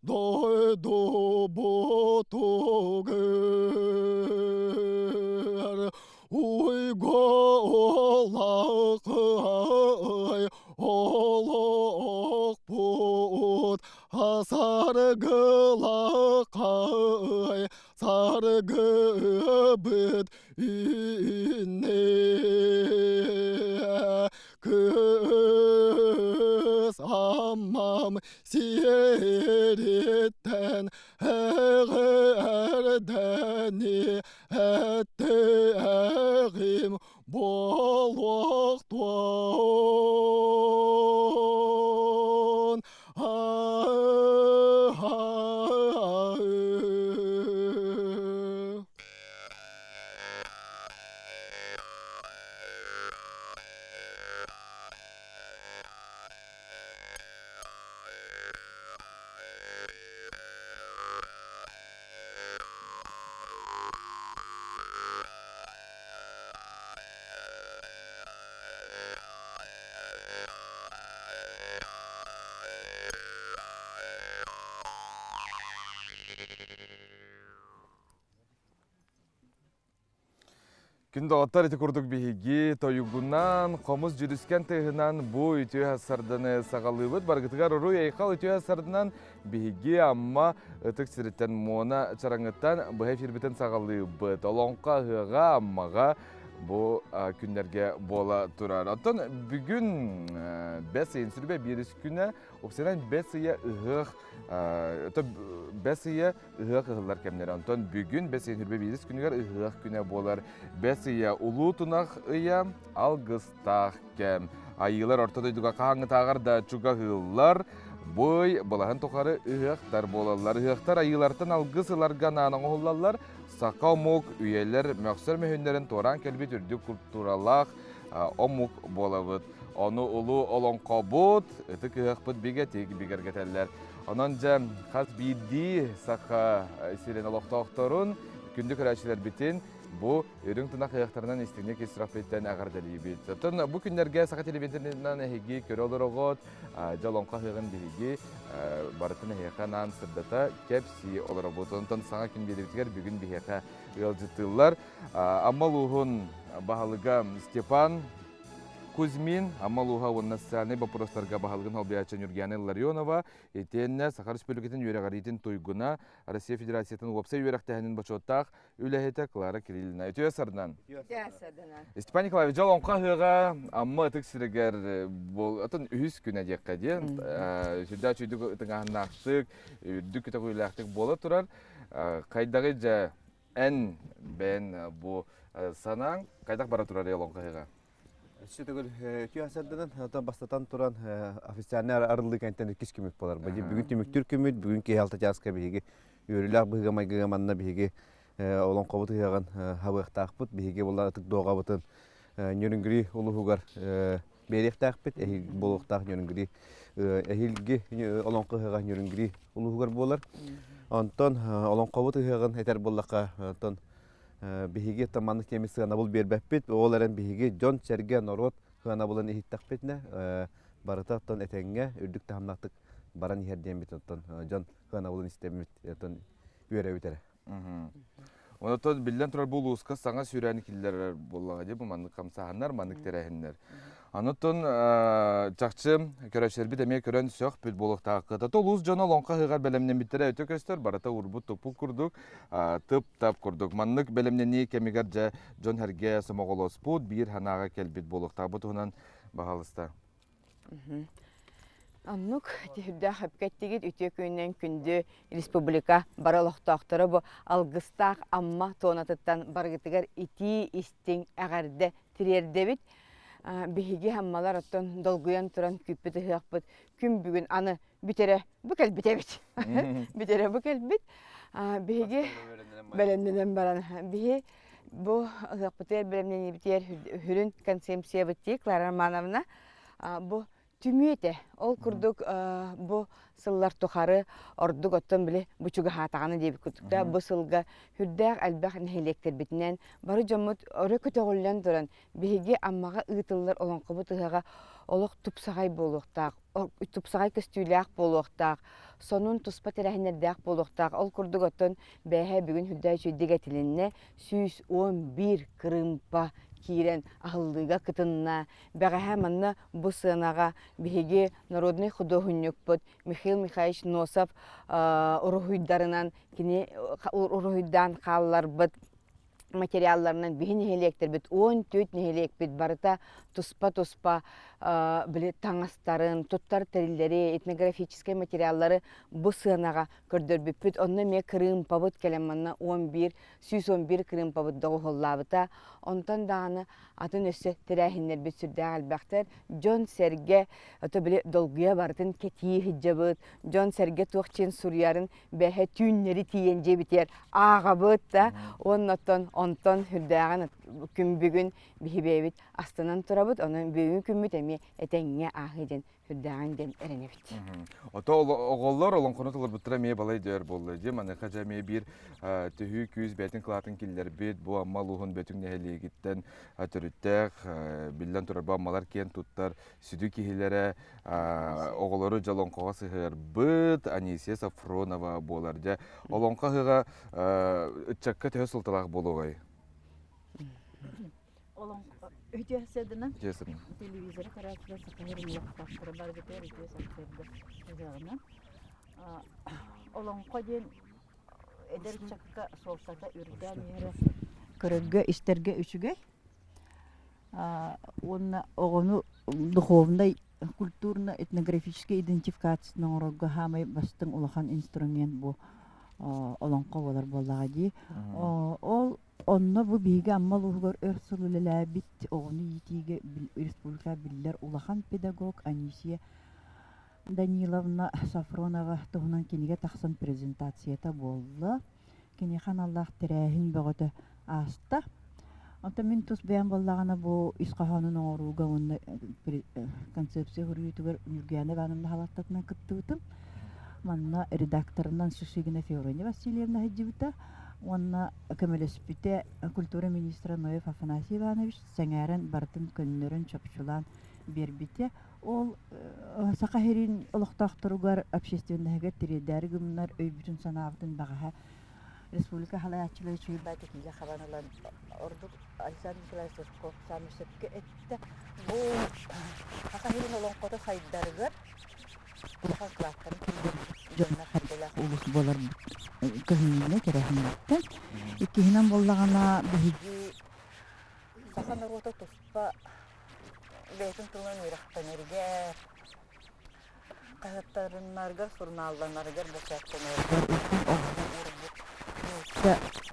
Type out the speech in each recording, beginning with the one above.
Дойдубутугар уйгулахай олохпут саргылахай саргыбыт үүннэ Кыыс Аммам сиэриттэн эҕэрдэни эттэҕим буолуохтун. Күн доҕоттор ити курдук биһиги тойугунан, хомус дьүрүскэн тыаһынан бу үтүө сарданы саҕалыыбыт. Барыгытыгар уруй айхал үтүө сарданан биһиги Амма ытык сириттэн Муона Чараҥыттан быһа эфирбитин саҕалыыбыт. Олоҥхо ыһыаҕа Аммаҕа бу күннэргэ буола турар. Оттон бүгүн бэс ыйын сүрүбэ биирис күнэ, уопсайынан бэс ыйа ыһыах, бэс ыйа ыһыах ыһыллар кэмнэрэ. Онтон бүгүн бэс ыйын үрбэ биирис күнүгэр ыһыах күнэ буолар. Бэс ыйа Улуу Тунах ыйа алгыстаах кэм. Айыылар орто дойдуга хаһааҥҥытааҕар да чугаһыыллар. Бу ый былаһын тухары ыһыахтар буолаллар. Ыһыахтар айыылартан алгыс ыларга анаан оҥоһуллаллар. Саха омук үйэлэр мөхсөр мөһүннэрин туораан кэлбит үрдүк культуралаах омук буолабыт. Ону улуу олоҥхобут, ытык ыһыахпыт бигэтик бигэргэтэллэр. Онон дьэ хас биирдии саха сирин олохтоохторун, күндү көрөөччүлэрбитин бу үрүҥ тунах ыһыахтарынан истиҥник ис сүрэхпититтэн эҕэрдэлиибит. Оттон бу күннэргэ саха телевидениетынан эһиги көрө олороҕут, дьэ олоҥхо ыһыаҕын биһиги барытын эһиэхэ анаан сырдата кэпсии олоробут. Онтон саҥа күн биэриибитигэр бүгүн биһиэхэ ыалдьыттыыллар. Амма улууһун баһылыга Степан Кузьмин, Амма улууһа уонна социальнай боппуруостарга баһылыгын солбуйааччы Нюргияна Илларионова, итиэннэ Саха Республикатын үөрэҕириитин туйгуна, Россия Федерациятын уопсай үөрэхтээһинин бочуоттаах үлэһитэ Клара Кириллина. Үтүө сарынан. Үтүө сарынан. Степан Николаевич, дьол-оҥхо ыһыаҕа Амма ытык сиригэр атын үһүс күнэ диэххэ диэн, сүрдээх үчүгдүк ытыҥаһыннаахтык, үрдүк көтөҕүүлээхтик буола турар. Хайдаҕый дьэ Эн бэйэн бу санааҥ хайдах бара турар олоҥхо ыһыаҕа? Өссө төгүл үтүө сарданан, оттон бастатан туран официальный арыллыы кэнтэн иккис күмүт болар. Бүгүн түмүктүүр күмүт, бүгүн киэһэ алта чааска биһиги үөрүүлээх быһыыга-майгыга манна биһиги олоҥхобут ыһыаҕын хабыахтаахпыт. Биһиги була ытык дуоҕабытын Ньүрүҥгүрүй улууһугар биэриэхтээхпит. Эһиил буолуохтаах Ньүрүҥгүрүй эһиилги олоҥхо ыһыаҕа Ньүрүҥгүрүй улууһугар буолар. Онтон олоҥхобут ыһыаҕын этэр буоллахха, онтон биһиги оттон маннык тиэмэ сыанабыл биэрбэппит. Ол эрэн биһиги дьон-сэргэ, норуот сыанабылын иһиттэхпитинэ, барыта оттон этэҥҥэ, үрдүк таһымнаахтык баран иһэр диэммит оттон дьон сыанабылын истэммит оттон үөрэбит эрэ. Онтон биллэн турар бу улууска саҥа сүүрээн киллэрэр буоллаҕа дии бу маннык хамсааһыннар, маннык тэрээһиннэр. Онтон чахчы көрөөччүлэрбит эмиэ көрөн сөхпүт буолуохтааххыт. Ото улуус дьоно олоҥхо ыһыаҕар бэлэмнэммиттэрэ өтө көстөр, барыта уурбут-туппут курдук, тып-тап курдук. Маннык бэлэмнэнии кэмигэр дьэ дьон-сэргэ сомоҕолоспут, биир санааҕа кэлбит буолуохтаах. Бу туһунан баһаалыста. Оннук түһүрдээх эпкэттигит үтүө күнүнэн күндү республика бары олохтоохторо бу алгыстаах Амма туонатыттан барыгытыгар итии истиҥ эҕэрдэ тириэрдэбит. Биһиги Аммалар оттон долгуйан туран күүппүт ыһыахпыт күн бүгүн аны бүтэрэ бу кэлбит эбит. Бүтэрэ бу кэлбит. Биһиги бэлэмнэнэн баран биһи бу ыһыахпытыгар бэлэмнэниибитигэр сүрүн концепциябыт дии Клара Романовна бу түмүү этэ. Ол курдук бу сыллар тухары ордук оттон били бу чугаһаатаҕына диэбит курдук бу сылга сүрдээх элбэх нэһилиэктэрбитинэн бары дьоммут өрө көтөҕүллэн туран биһиги Аммаҕа ыытыллар олоҥхобут ыһыаҕа олох тупсаҕай буолуохтаах, тупсаҕай көстүүлээх буолуохтаах, сонун туспа тэрээһиннэрдээх буолуохтаах. Ол курдук оттон бээһээ бүгүн сүрдээх үчүгэйдик этилиннэ 111 кырыымпа киирэн аһыллыыга кытынна. Бэҕэһээ манна бу сыанаҕа биһиги народнай худуоһунньукпут Михаил Михайлович Носов уруһуйдарынан кини уруһуйдаан хаалларбыт материалларынан биһи нэһилиэктэрбит 14 нэһилиэкпит барыта туспа-туспа били таҥастарын, туттар тэриллэри, этнографическай материаллары бу сыанаҕа көрдөрбүппүт. Онно эмиэ кырыымпабыт кэлэн манна 11, 111 кырыымпабыт доҕуһуоллаабыта. Онтон даҕаны атын өссө тэрээһиннэрбит сүрдээх элбэхтэр. Дьон-сэргэ ото били долгуйа барытын кэтии сылдьабыт, дьон-сэргэ туох чин суруйарын бэһэ түүннэри тиийэн дьиэбитигэр ааҕабыт да уоннаттан онтон үрдээҕин күн бүгүн биһи бэйэбит астынан турабыт онон бүгүҥҥү күммүт эмиэ этэҥҥэ ааһыы диэн үрдээҕин диэн эрэнэбит. Ото оҕолор олоҥхону толорбуттара эмиэ балай дөөр буолла дии. Маныаха дьэ эмиэ биир төһүү күүс бэйэтин кылаатын киллэрбит бу Амма улууһун Бөтүҥ нэһилиэгиттэн төрүттээх биллэн турар бу Аммалар киэн туттар сүдү киһилэрэ оҕолору дьэ олоҥхоҕо сыһыарбыт Анисия Софронова буолар. Дьэ олоҥхо ыһыаҕа ыччакка төһө суолталаах буолуоҕай? Олоҥхо үтүө сыдынан телевизоры көрөөччүлэр сахалар улахтаахтара барыгытыгар үтүө сарсыарда ыһыаҕынан олоҥхо диэн эдэр ыччакка суолтата үрдээн иһэрэ көрөргө истэргэ үчүгэй уонна оҕону духовнай культурно-этнографическай идентификацияны оҥорорго саамай бастыҥ улахан инструмент бу олоҥхо буолар буоллаҕа дии. Ол онно бу биһиги Амма улууһугар өр сыл үлэлээбит оҕону иитиигэ республика биллэр улахан педагог Анисия Даниловна Софронова туһунан кинигэ тахсан презентацията буолла. Киниэхэ аналлаах тэрээһин бөҕөтө ааста. Онтон мин тус бэйэм буоллаҕына бу ис хоһоонун оҥорууга уонна концепция суруйуутугар Ньургуяна Ивановна халаттатынан кыттыбытым. Манна редакторынан Шишигина Феврония Васильевна сылдьыбыта уонна көмөлөспүтэ культура министра Ноев Афанасий Иванович сэҥээрэн барытын көннөрөн чопчулаан биэрбитэ. Ол Саха сирин олохтоохторугар, общественноһыгар тириэрдээри гыннар өйбүтүн-санаабытын баҕаһа республика халайааччылара үчүгэй баайтатыыга хабан ылан ордук Александр Николаевич Жирков саамай сөпкө эттэ. Бу Саха сирин олоҥхото сайдарыгар улахан кылааттарын киллэрбит дьоннор хайдалаах улус буолар көһүннэ тэрээһиннэриттэн. Иккиһинэн буоллаҕына биһиги саха норуота туспа бэйэтин тылынан үөрэхтэнэригэр, хаһыаттарынарыгар, сурунаалланарыгар, бэчээттэнэригэр үрдүк оҕону уурбут нуучча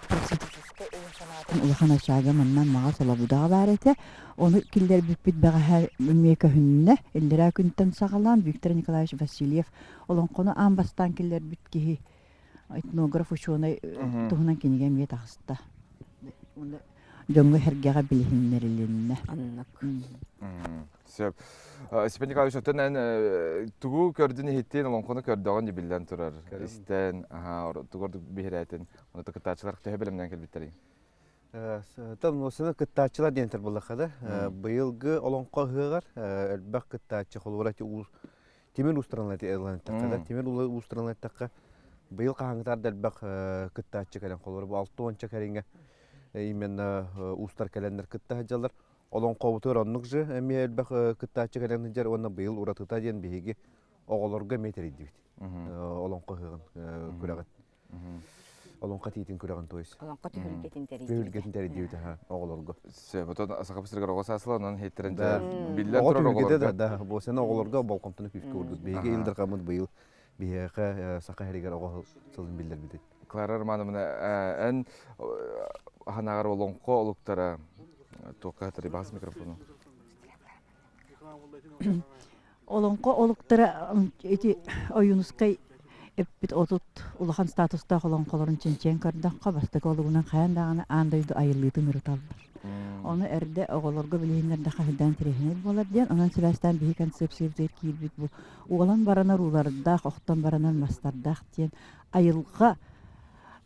просветительскай өйүн-санаатын улахан очага манна Аммаҕа Солобудаҕа баар этэ. Ону киллэрбиппит бэҕэһээ эмиэ көһүннэ. Иллэрээ күнтэн саҕалаан Виктор Николаевич Васильев олоҥхону аан бастаан киллэрбит киһи этнограф учуонай туһунан кинигэ эмиэ таҕыста. Дьоҥҥо-сэргэҕэ билиһиннэрилиннэ. Аннык. Сөп. Степан Николаевич, оттон эн тугу көрдүн иһиттин, олоҥхону көрдөҕүн биллэн турар. Истэн, тугу ордук биһирээтин, онно кыттааччылар төһө бэлэмнээн кэлбиттэрий? Там осына кыттааччылар диэн буоллахха да, быйылгы олоҥхо ыһыаҕар элбэх кыттааччы холобура тимир уустарынан эттэххэ тимир уустарынан эттэххэ быйыл хаһааҥҥытаар да элбэх кыттааччы кэлэн холобура бу алта уонча кэриҥэ именно уустар кэлэннэр кытта сылдьаллар олоҥхобутугар оннук же эмиэ элбэх кыттааччы кэлэн сылдьар уонна быйыл уратыта диэн биһиги оҕолорго эмиэ тэрийдибит олоҥхо ыһыаҕын күрэҕин Олоҥхо тиитин күрэҕин то есть. Олоҥхо түһүлгэтин тэрийдибит. Түһүлгэтин тэрийдибит аха оҕолорго. Сөп, отон Саха сиригэр оҕо саасыла онон хиттэрин биллэн Оҕо турар түһүлгэтэ да, оҕолорго. да, бу сен оҕолорго болҕомтону күүскэ уурдут. Биһиги Ил Дархаммыт быйыл биһиэхэ Саха сиригэр оҕо сылын биллэрбитин. Клара Романовна, эн ханаҕар олоҥхо олуктара туохха хатырый микрофону. Олоҥхо олуктара ити Ойуунускай Эппит 30 улахан статустаах олоҥхолорун чинчийэн көрдөххө, бастакы олугунан хайаан даҕаны аан дойду айыллыытын ырыталлар. Ону эрдэ оҕолорго билиһиннэрдэ хаһыйдаан тирэһинэй буолар диэн, онон сибээстээн биһи концепциябытыгар киирбит бу уолан баранар уулардаах, охтон баранар мастардаах диэн айылҕа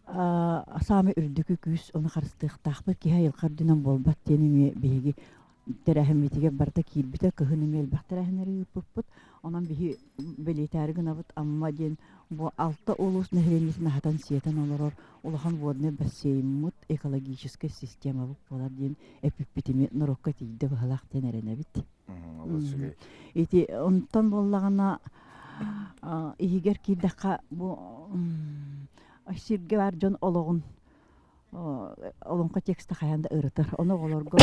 саамай үрдүкү күүс, ону харыстыахтаахпыт, киһи айылҕа үрдүнэн буолбат диэн эмиэ биһиги тэрээһиммитигэр барыта киирбитэ, кыһын эмиэ элбэх тэрээһиннэри ыыппыппыт. Онон биһи бэлиэтээри гынабыт Амма диэн бу алта улуус нэһилиэнньэтин аһатан-сиэтэн олорор улахан водный бассейммыт, экологическай системабыт буолар диэн эппиппит ими норуокка тиийдэ быһалаах диэн эрэнэбит. Ити онтон буоллаҕына иһигэр киирдэххэ бу сиргэ баар дьон олоҕун олоҥхо текста хайаан да ырытар. Ону оҕолорго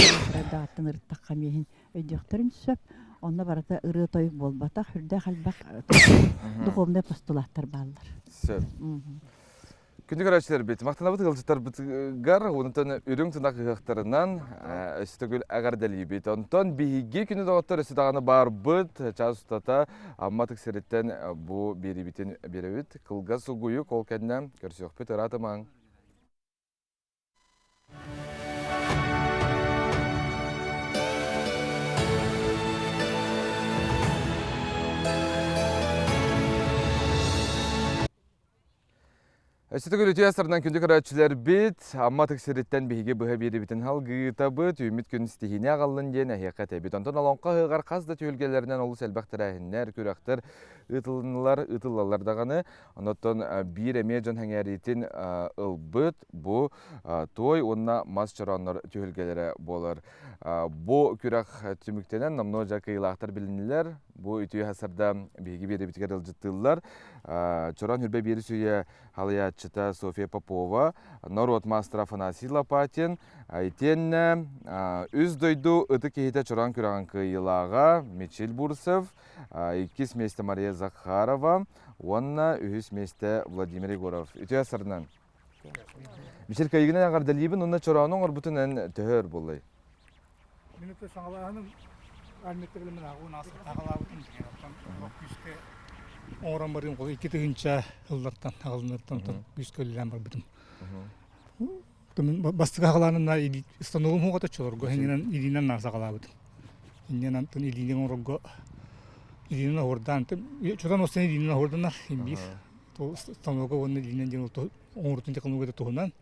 даҕаттан ырыттахха миэһин өйдүөхтэрин сөп. Онно барыта ырыа-тойук буолбатах, үрдээх элбэх духовнай постулаттар бааллар. Сөп. Күндү көрөөччүлэрбит, махтанабыт ыалдьыттарбытыгар онтон үрүҥ тунах ыһыахтарынан өссө төгүл эҕэрдэлиибит. Онтон биһиги күнү доҕоттор өссө даҕаны баарбыт. Чаас устата Амма ытык сириттэн бу биэриибитин биэрэбит. Кылгас угуйук ол кэннэ көрсүөхпүт ыраатымаҥ. Өссө төгүл үтүө астарынан күндү көрөөччүлэрбит, Амма ытык сириттэн биһиги быһа биэрибитин халгыытабыт, үүммүт күн ситиһиини аҕаллын диэн эһиэхэ этэбит. Онтон Олоҥхо ыһыаҕар хас да түһүлгэлэринэн олус элбэх тэрээһиннэр, күрэхтэр ыытылыннылар, ыытыллаллар даҕаны. Онтон биир эмиэ дьон сэҥээриитин ылбыт бу туой уонна мас чорооннор түһүлгэлэрэ буолар. Бу күрэх түмүктэнэн номнуо дьэ кыайыылаахтар билиннилэр. Бу үтүө сарда биһиги биэрэбитигэр ыалдьыттыыллар. Чороон Хүрбэ биир сүүйэ халыйааччыта Софья Попова, норуот маастара Афанасий Лопатин, итиэннэ үс дойду ытык киһитэ Чороон күрэҕин кыайыылааҕа Мичил Бурцев, иккис миэстэ Мария Захарова уонна үһүс миэстэ Владимир Егоров. Үтүө сарынан. Мичил кыайыгынан эҕэрдэлиибин уонна чороону оҥорбутун эн төһө өр буоллай? Минута саҥалааһыным армията билэмин ааҕуун ааҕалаабытым оттон күүскэ оҥорон барыым ол 2000 ыллартан аҕалынартан күүскэ үлэлээн барбытым. Бастакы аҕалаанымна станогум хугата чолорго иннинэн илиинэн наар саҕалаабытым. Иннинэн антон илиинэн оҥорорго илиинэн оһуордаан чотон остан илиинэн оһуорданар имбиир станога уонна илиинэн диэн оҥорутун технологията туһунан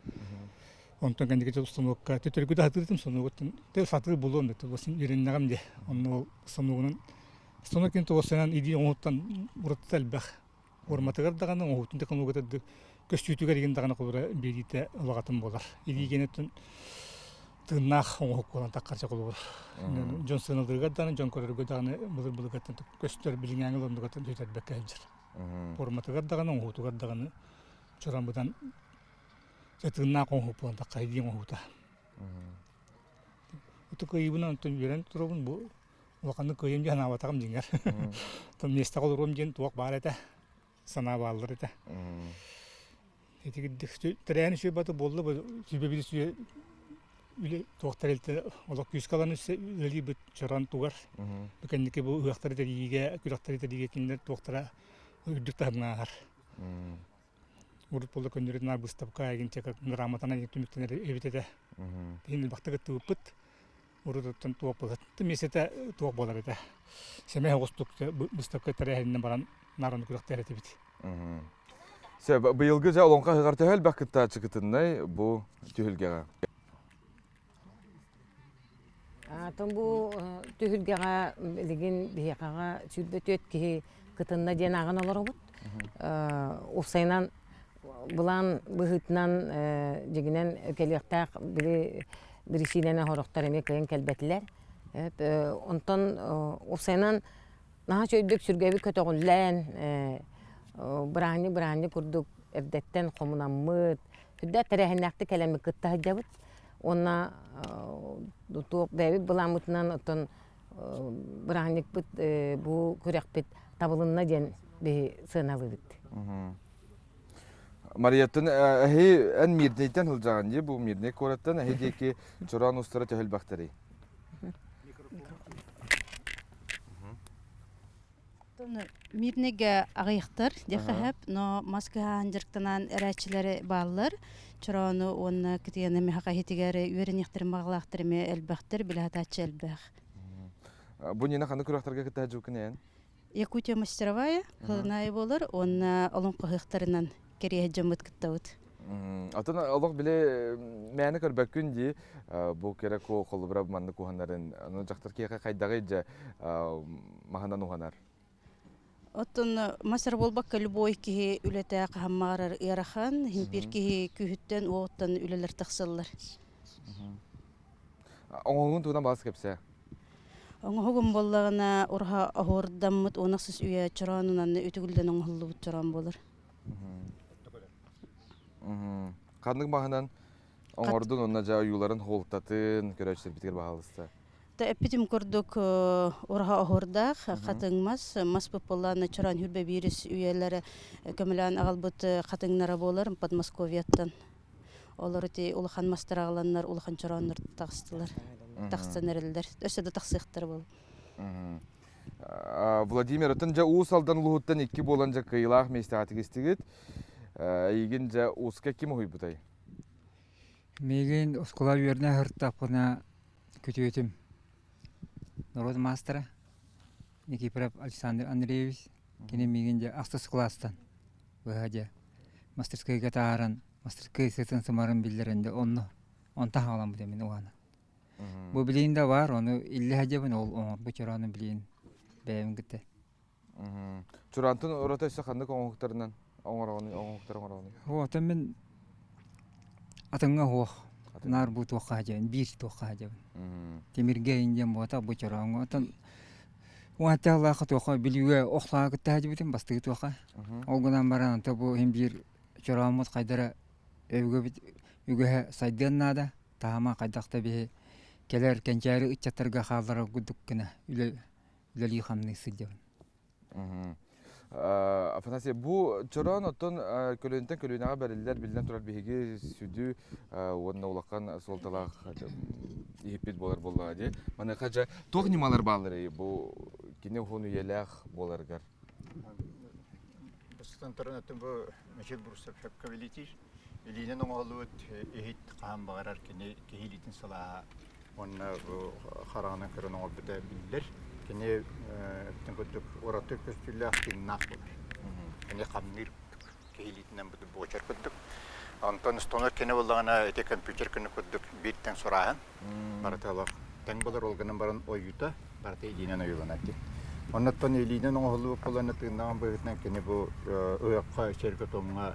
онтон кэнники установка төтөргү да сатыыртым станогуттан сатыыр булуом да үөрэннэҕим де онно станогунан станок кин туосанан илии оҥоһуттан ураты элбэх Форматыгар даҕаны оҥоһуутун технологията көстүүтүгэр игин даҕаны холобура биэриитэ улаҕатын буолар. Илиигэнэ тыыннаах оҥоһук буолан таххарча холобур. Дьон сыаналыырыгар даҕаны, дьон көрөргө даҕаны былыр-былыргаттан көстөр билиҥээҥи лондугаттан сүтэрбэккэ сылдьар. Форматыгар даҕаны, оҥоһуутугар даҕаны чорамбытан тыыннаах оҥоһук буолан тахха илии оҥоһуута. Ытык ыйыбынан онтон үөрэн турабын бу Улаханнык кыайыам дии санаабатаҕым дьиҥэр. Оттон миэстэҕэ олоруом диэн туох баар этэ, санаа бааллар этэ. Ити тэрээһин үчүгэй бата буолла бу сүбэ биир сүбэ үлэ туох тэрилтэ олох күүскэ ылан үлэлиирбит чорон тугар. Бу кэнники бу ыһыахтары тэрийиигэ, күрэхтэри тэрийиигэ кинилэр туохтара үрдүк таһымҥа ааһар. Урут буолла көннөрү наар быыстапка эгинчэ грамотанан түмүктэнэр эбит этэ. Иһин элбэхтик ыттыбыппыт. Урутуттан туох буолар миэстэтэ туох буолар этэ. Сэмэй оҕустук быыстапка тэрээһининэн баран наараны күрэхтэһэр этибит. Сөп, быйылгы дьэ олоҥхо ыһыаҕар төһө элбэх кыттааччы кытыннай бу түһүлгэҕэ? Атын бу түһүлгэҕэ билигин биһиэхэҕэ 24 киһи кытынна диэн ааҕан олоробут. Уопсайынан былаан быһыытынан дьигинэн кэлиэхтээх били бирисиинэнэн сорохтор эмиэ кыайан кэлбэтилэр. Онтон уопсайынан наһаа үчүгэйдик сүргэбит көтөҕүллэн бырааһынньык бырааһынньык курдук эрдэттэн хомунаммыт, сүрдээх тэрээһиннээхтик кэлэммит кытта сылдьабыт. Уонна туох бэйэбит былааммытынан оттон бырааһынньыкпыт бу күрэхпит табылынна диэн биһи сыаналыыбыт. Марияттан эһи эн Мирнэйтэн сылдьаҕын дии бу Мирнэй куораттан эһи диэки чороон устара төһө элбэхтэрий? Мирнеге аҕыйахтар диэххэ сөп, но мас кыһаан дьарыктанан эрээччилэри бааллар. Чороону уонна кытыйаны миэхэ иһитигэр үөрэниэхтэрин баҕалаахтар эмиэ элбэхтэр, билэ сатааччы элбэх. Бу Нина ханнык күрэхтэргэ кытта сылдьыбыккын эн? Якутия мастеровая, Хылынаайы буолар уонна олоҥхоһуохтарынан кэриэһэ дьоммут кыттабыт. Атын олох били мээнэ көрбөккүн дии бу кэрэ куо холобура маннык уһанарын аны дьахтар киһиэхэ хайдаҕый дьэ маһынан уһанар. Оттон мастер буолбакка любой киһи үлэтэ хаһан ыарахан, биир киһи күүһүттэн, уоҕуттан үлэлэр тахсаллар. Оҥоһугун туһунан баас кэпсээ. Оҥоһугум буоллаҕына ураһа оһуордаммыт уонахсыс үйэ чороонунан үтүгүллэн оҥоһуллубут чороон буолар. Ханнык маһынан оҥордун уонна дьэ ойууларын хуолтатын көрөөччүлэрбитигэр баһаалыста. Та эппитим курдук ураһа оһуордаах хатыҥ мас, мас буоллаҕына чороон хүрбэ биирис үйэлэрэ көмөлөөн аҕалбыт хатыҥнара буолар Подмосковьяттан. Олор ити улахан мастар аҕаланнар улахан чорооннор таҕыстылар. Тахсан эрэллэр. Өссө да тахсыахтара буолуо. Владимир, оттон дьэ Уус Алдан улууһуттан икки буолан дьэ кыайыылаах миэстэҕэ тигистигит. Эйигин дьэ ууска ким уһуйбутай? Миигин оскуола үөрэнэ сырыттахпына күтүөтүм норуот маастара Никифоров Александр Андреевич кини миигин дьэ ахсыс кылаастан быһа дьэ мастерскойга таһааран мастерской сытын-сымарын биллэрэн дьэ онно онтон хаҕаламмытым мин уһана. Бу билигин да баар, ону иллэ сылдьабын, ол оҥорбут чороону билигин бэйэм кытта. Чураантын ураты өссө ханнык оҥоһуктарынан оҥороҕун, оҥоһуктар оҥороҕун? Оттон мин атыҥҥа суох, наар бу туохха сылдьабын, биир туохха сылдьабын. Тимиргэ индиэн буота бу чорооҥҥо. Оттон уончалаах туохха Бүлүүгэ охсоҕо кытта сылдьыбытым бастакы туохха. Ол гынан баран онто бу иһин биир чорооммут хайдара өбүгэбит үгэһэ сайдыан наада. Таһыма хайдах да биһи кэлэр кэнчээри ыччаттарга хаалларар курдук гына үлэлии-хамныы сылдьабын. Афанасий, бу чороон оттон көлүөнтэн көлүөнэҕэ бэриллэр, биллэн турар биһиги сүдү уонна улахан суолталаах иһиппит буолар буоллаҕа дии. Маныаха дьэ туох ньымалар баалларый бу кини уһун үйэлээх буоларыгар? Бастатан туран, оттон бу Мичил Брусов сөпкө бэлиэтиир. Илиинэн оҥоһуллубут иһит хаһан баҕарар кини киһи илиитин сылааһа уонна бу хараҕынан көрөн оҥорбута биллэр. Кини эптин курдук ураты көстүүлээх тыыннаах буолар. Кини хамныыр киһи илиитинэн буочар курдук. Онтон станок кини буоллаҕына ити компьютер күнү курдук биир тэҥ сурааһын барыта олох тэҥ буолар ол гынан баран ойуута барыта илиинэн ойууланар диэн. Оннуттан илиинэн оҥоһуллубут буолан тыыннаҕын быһыытынан кини бу ыһыахха сиргэ-туомҥа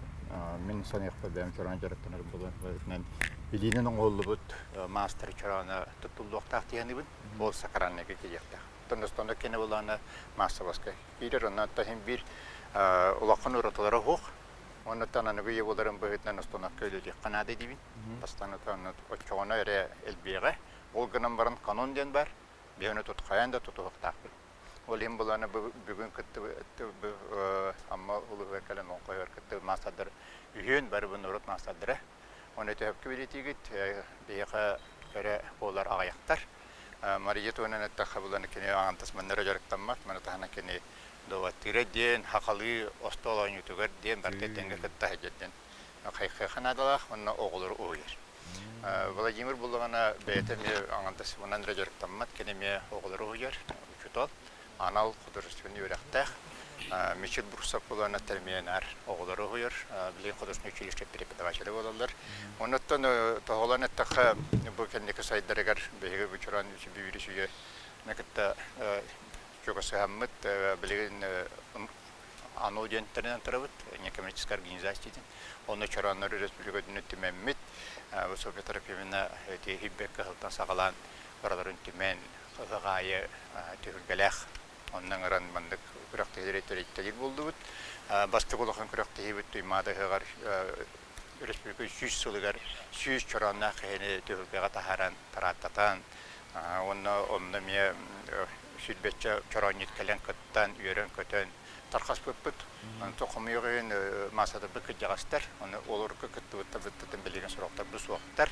мин саныахпар бэйэм чороон дьарыктанар буолан быһыытынан илиинэн оҥоһуллубут маастар чороона туттуллуохтаах диэхинибин ол сакральныйга киириэхтээх. Оттон кини булаана маассабаска киирэр онно иһин биир улахан уратылара суох. Оннуттан аныгы ийэ буоларын быһыытынан установка үлэлиэххэ наада диибин. Бастаан оччоҕуна эрэ элбиэҕэ. Ол гынан баран канон диэн баар. Биһини тут хайаан да тутуһуохтаахпыт. Ол иһин булаана бүгүн кытты Амма улууһугар кэлэн оҥхойор кытты маастардар үһүөн бары бу норуот маастардара. Оны төһөпкө билитиигит биһиэхэ кэрэ буолар аҕыйахтар. Мария туһунан эттэххэ булан кини аҕантас манна эрэ дьарыктаммат, маны таһынан кини Доваттыыра диэн хахалыы остуол оонньуутугар диэн барыта тэҥҥэ кытта сылдьар диэн хайхыаха наадалаах уонна оҕолору уһуйар. Владимир буллаҕына бэйэтэ эмиэ аҥардас манан эрэ дьарыктаммат, кини эмиэ оҕолору уһуйар, учуутал, анал художественнай үөрэхтээх. Мичил Брусов булана терминар оҕолору уһуйар, билигин художественный училище преподавателэ буолаллар. Оннуттан тоһоҕолоон эттэххэ, бу кэнники сайдарыгар биһиги бу чороон бүбүрүс үйэ кытта чугасыһаммыт билигин АНО диэн тэринэн турабыт, некоммерческая организация диэн. Онно чорооннор өрөспүүбүлүкэтин түмэммит, Софья Трофимовна ити Хиббекке сылтан саҕалаан барыларын түмэн, ыһыах аайы түһүлгэлээх онно ыҥыран маннык күрэхтэһиилэри тэрийтэриир буоллубут. Бастакы улахан күрэхтэһиибит Туймаада ыһыаҕар өрөспүүбүлүкэ 100 сылыгар 100 чороонноох киһини түһүлгэҕэ таһааран, тарааттатан, уонна онно эмиэ сүүрбэччэ чороонньут кэлэн кыттан, үөрэн-көтөн тарҕаспыппыт. Онтон хомойуох иһин маассатарбыт кырдьаҕастар, ону олорго кыттыбыттарбыттан билигин сорохтор бу суохтар.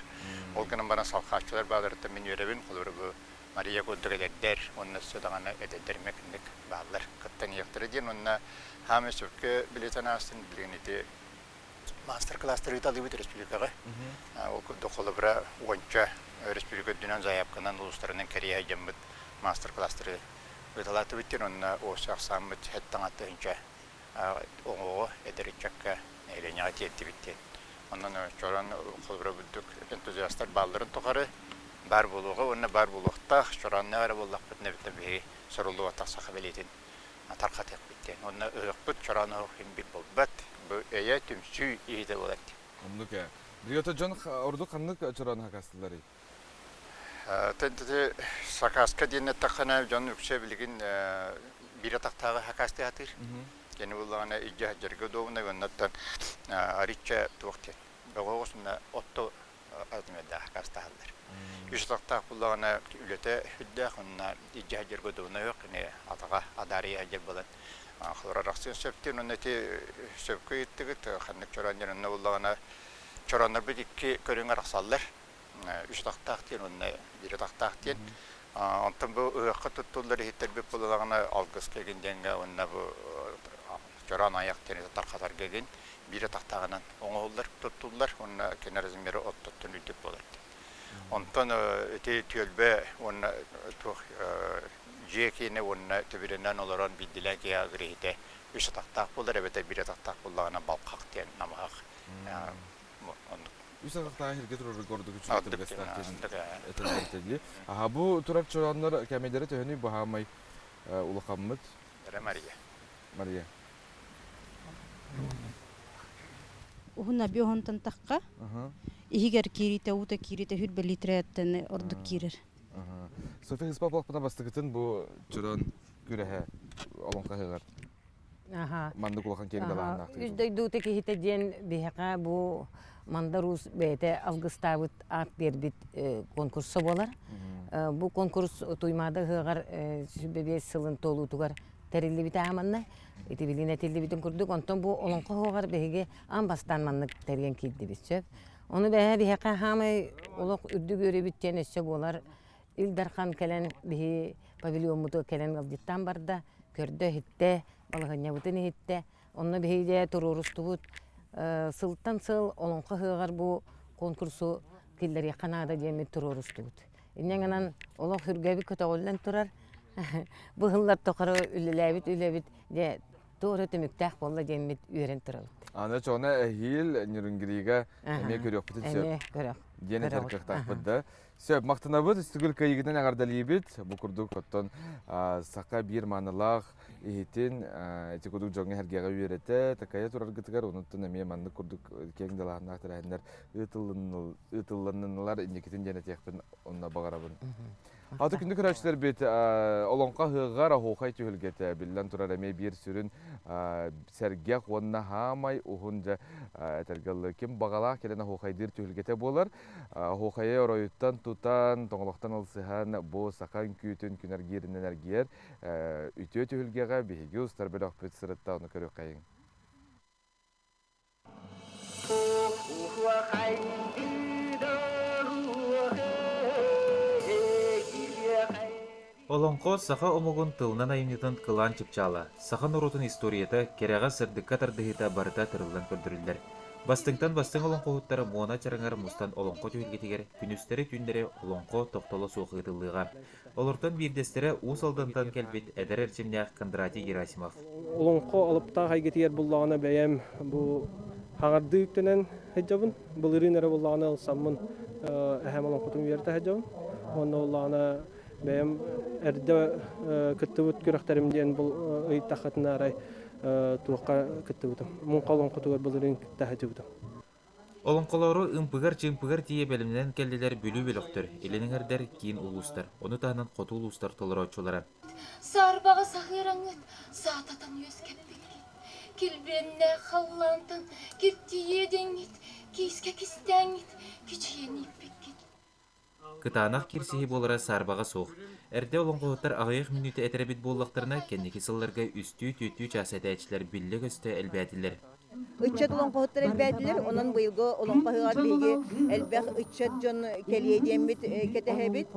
Ол гынан баран салхааччылар бааларыттан мин үөрэбин, холобура бу Мария курдук эдэрдэр уонна өссө даҕаны эдэрдэр эмиэ кинилик бааллар кыттан иһиэхтэрэ диэн уонна хаамай сөпкө билэтэн аастын билигин ити маастар-кылаастары ыыталыыбыт республикаҕа. Ол курдук холобура уонча республика үрдүнэн заявканан улуустарынан кэрийэ сылдьаммыт маастар-кылаастары ыыталаатыбыт диэн уонна уопсай ахсааммыт сэттэ тыһыынча оҕоҕо эдэр ыччакка нэһилиэнньэҕэ тиэрдибит диэн. Онон чорон холобура бурдук энтузиастар баалларын тухары баар буолуоҕа уонна баар буолуохтаах чороонноох эрэ буоллахпытына эбэтэр биһиги суруллубатах саха бэлиэтин тарҕатыахпыт диэн. Уонна ыһыахпыт чороон ыһыах иһин биир буолбат. Бу эйэ түмсүү иһитэ буолар диэн. Оннук ээ. Билигин дьон ордук ханнык чороон хакастыларый? Ити сакааска диэн эттэххинэ, дьон үксэ билигин биир атахтааҕы сакаастыы сатыыр. Кини буллаҕына илдьэ сылдьарга удобно уоннаттан аричча туох диэн бөҕө оҕусунна отто размердаах сакаастаһаллар. Үс атахтаах буллаҕына үлэтэ сүрдээх уонна илдьэ сылдьарга удобно үһү кини атаҕа адаарыйа сылдьар буолан холобура арахсыан сөптүүн уонна ити сөпкө ыйыттыгыт ханнык чороон диэн онно буллаҕына чорооннорбут икки көрүҥ арахсаллар үс атахтаах диэн уонна биир атахтаах диэн. Онтон бу ыһыахха туттуллар иһиттэрбит буоллаҕына алгыска игин диэҥҥэ уонна бу чороон айах диэн тархатарга игин биир атахтааҕынан оҥоһуллар туттуллар уонна кини размера оттоттон үрдүк буолар. Онтон ити түөлбэ уонна туох дьиэ киинэ уонна түбүрэнэн олорон биирдилээн киһи агриһитэ үс атахтаах буолар эбэтэр биир атахтаах буоллаҕына балхах диэн намыһах оннук Үс атахтаах иһиргэ турарга ордук үчүгэй табыгастаах диэн этэллэр дии. Аха бу турар чорооннор кэмэйдэрэ төһөнүй баһаамай улахаммыт? Эрэ Мария. Мария. Уһун аби уһунтан тахха. Иһигэр кииритэ уута кииритэ хүрбэ литрэттэн ордук киирэр. София Хыспапалаппына бастакытын бу чороон күрэһэ олоҥхоһыгар Маннык улахан киэҥ далааһыннаахтык. Үс дойдута киһитэ диэн биһиэхэ бу Мандар Уус бэйэтэ алгыстаабыт аат биэрбит конкурса буолар. Бу конкурс Туймаада ыһыаҕар 105 сылын туолуутугар тэриллибитэ ааманна. Ити билин этиллибитин курдук, онтон бу олоҥхо ыһыаҕар биһиги аан бастаан маннык тэрийэн киирдибит сөп. Ону бэһэ биһиэхэ хаамай олох үрдүк үөрүүбүт диэн өссө буолар. Ил Дархан кэлэн биһи павильоммутугар кэлэн ыалдьыттаан барда, көрдө-иһиттэ, балаһыанньабытын иһиттэ. Онно биһиги туруорустубут сылтан сыл Олоҥхо ыһыаҕар бу конкурсу киллэриэххэ наада диэммит туруорустубут. Инньэ гынан олох үргэбит көтөҕүллэн турар. Бу ыһыллар тухары үлэлээбит үлэбит дьэ туора түмүктээх буолла диэммит үөрэн турабыт. Аны чоҕуна эһиил Нюрнгрига эмиэ көрүөхпүтүн сөп. Эмиэ көрөх. Диэн этэр кыахтаахпыт да. Сөп, махтанабыт, үстүгүл кыайыгынан эҕэрдэлиибит. Бу курдук оттон саха биир маанылаах иһитин ити курдук дьоҥҥо сэргэҕэ үөрэтэ, такайа тураргытыгар, онуттан эмиэ маннык курдук киэҥ далааһыннаах тэрээһиннэр ыытыллыннылар инникитин диэн этиэхпин онно баҕарабын. Аты күндү көрөөччүлэрбит олоҥхо ыһыаҕар оһуохай түһүлгэтэ биллэн турар эмиэ биир сүрүн сэргэх уонна хаамай уһун дьэ этэргэ дылы ким баҕалаах кэлэн оһуохайдыыр түһүлгэтэ буолар. Оһуохайы оройуттан тутан, тоҥолохтон ылсыһан бу саха үҥкүүтүн күн эргииринэн эргийэр үтүө түһүлгэҕэ биһиги устар бөлөхпүт сырытта ону көрүөххэйиҥ. Олоҥхо саха омугун тылынан айымньытын кылаан чыпчаала, саха норуотун историята, кэрэҕэ, сырдыкка тардыһыыта барыта тырыллан көрдөрүллэр. Бастыҥтан бастыҥ олоҥхоһуттара Муона чараҥар мустан олоҥхо түһүлгэтигэр күнүстэри-түүннэри олоҥхо тохтоло суох ыытыллыаҕа. Олортон биирдэстэрэ Уус Алдантан кэлбит эдэр эрчимнээх Кондратий Герасимов. Олоҥхо алыптаах эйгэтигэр буллаҕына бэйэм бу хаҥардыы үктэнэн сылдьабын. Былырыын эрэ буллаҕына ылсаммын эһэм олоҥхотун үөрэтэ сылдьабын. Уонна буллаҕына бэйэм эрдэ кыттыбыт күрэхтэрим диэн бу ыйыттаххытына арай туохха кыттыбытым. Муҥха олоҥхотугар былырыын кытта сылдьыбытым. Олоҥхолору ымпыгар-чымпыгар тиийэ бэлэмнэнэн кэллилэр Бүлүү бөлөхтөр, Илин эҥэрдэр, киин улуустар, ону таһынан хоту улуустар толорооччулара. Саарбаҕа саһыараҥҥыт саататан үөскэппиккит, килбиэннээх халлаантан киртийиэ диэҥҥит, киискэ кистээҥҥит, кичийэн ииппиккит. Кытаанах кирсиһии буолара саарбаҕа суох. Эрдэ олоҥхоһуттар аҕыйах мүнүүтэ этэр эбит буоллахтарына, кэнники сылларга үстүү-түөртүү чаас этээччилэр биллэ-көстө элбээтилэр. Ыччат олоҥхоһуттар элбээтилэр, онон быйылгы олоҥхо ыһыаҕар биһиги элбэх ыччат дьон кэлиэ диэммит кэтэһэбит.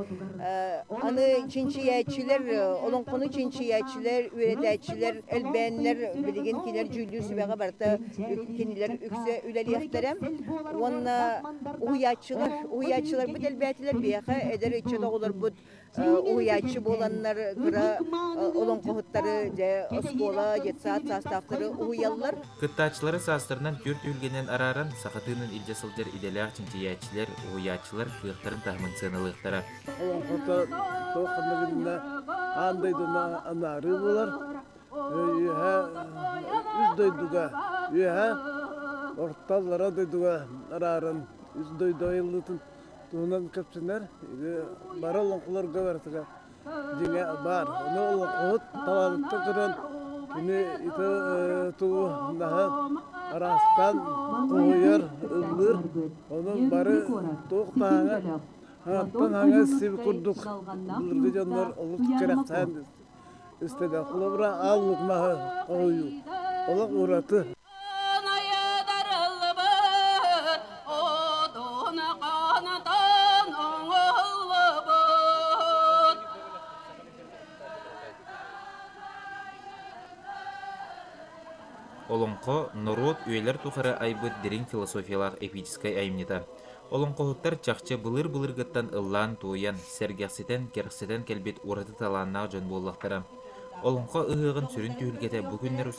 Аны чинчийээччилэр, олоҥхону чинчийээччилэр, үөрэтээччилэр элбээннэр билигин кинилэр дьүүллүүр сүбэҕэ барыта кинилэр үксэ үлэлиэхтэрэ. Уонна уһуйааччылар, уһуйааччыларбыт элбээтилэр, биһиэхэ эдэр ыччат оҕолорбут уһуйааччы буоланнар кыра олоҥхоһуттары дьэ оскуола, детсад саастаахтары уһуйаллар. Кыттааччылары саастарынан түөрт түһүлгэнэн арааран, саха тыынын илдьэ сылдьар идэлээх чинчийээччилэр, уһуйааччылар кыахтарын таһымын сыаналыахтара. Олоҥхото туох ханна билиннэ аан дойдуна анаарыы буолар. Үөһэ үс дойдуга үөһэ орто аллара дойдуга арааран үс дойду айыллыытын туһунан кэпсэнэр. Бары олоҥхолорго барытыгар дьиҥэ баар. Ону олоҥхоһут таланыттан көрөн кини ити тугу наһаа араастаан хоһуйар, ыллыыр. Ону бары туох даҕаны аҥаттан аҥа сир курдук былыргы дьоннор олус кэрэхсээн истэллэр. Холобура, аал лук маһы хоһуйуу олох ураты. Олоҥхо норуот үйэлэр тухары айбыт дириҥ философиялаах эпическэй айымньыта. Олоҥхоһуттар чахчы былыр-былыргыттан ыллаан-туойан, сэргэхситэн, кэрэхсэтэн кэлбит ураты талааннаах дьон буоллахтара. Олоҥхо ыһыаҕын сүрүн түһүлгэтэ бу күннэр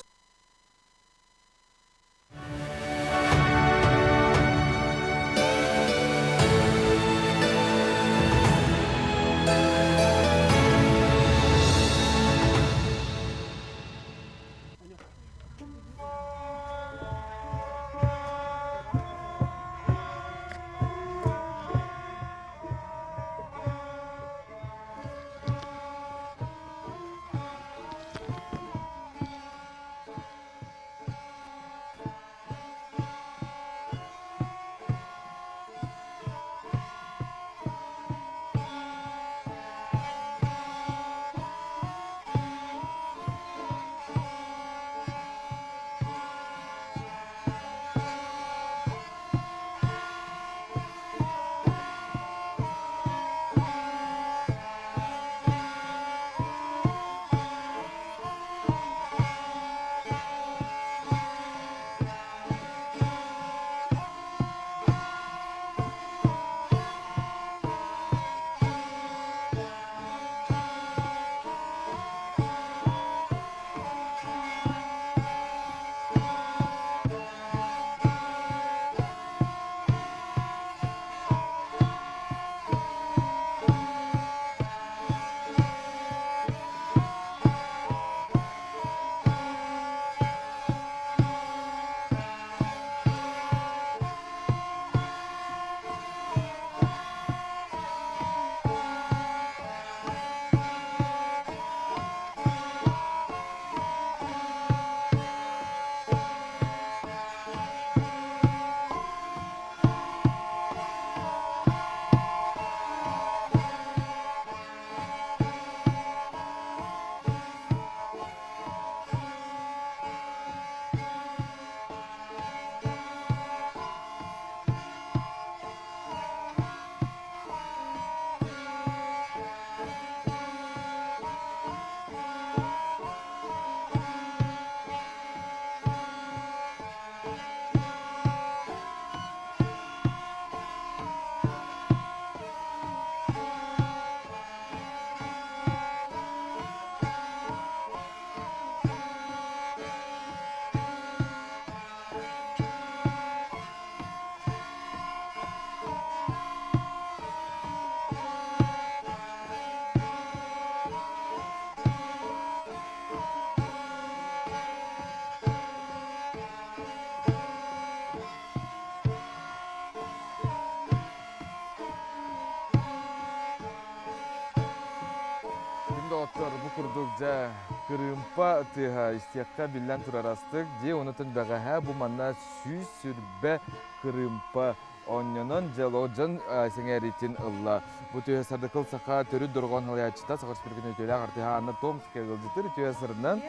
Күн доҕоттор, бу курдук дьэ кырыымпа тыаһа истиэххэ биллэн турар астык. Дьиэ онутун бэҕэһээ бу манна 120 кырыымпа оонньонон дьэ дьон сэҥээриитин ылла. Бу түһэ Сардыкыл саха төрүт дорҕоон халыйааччыта, Саха Республикатын үтүөлээх артыыһа Анна Томская ыалдьыттар үтүө сырынан.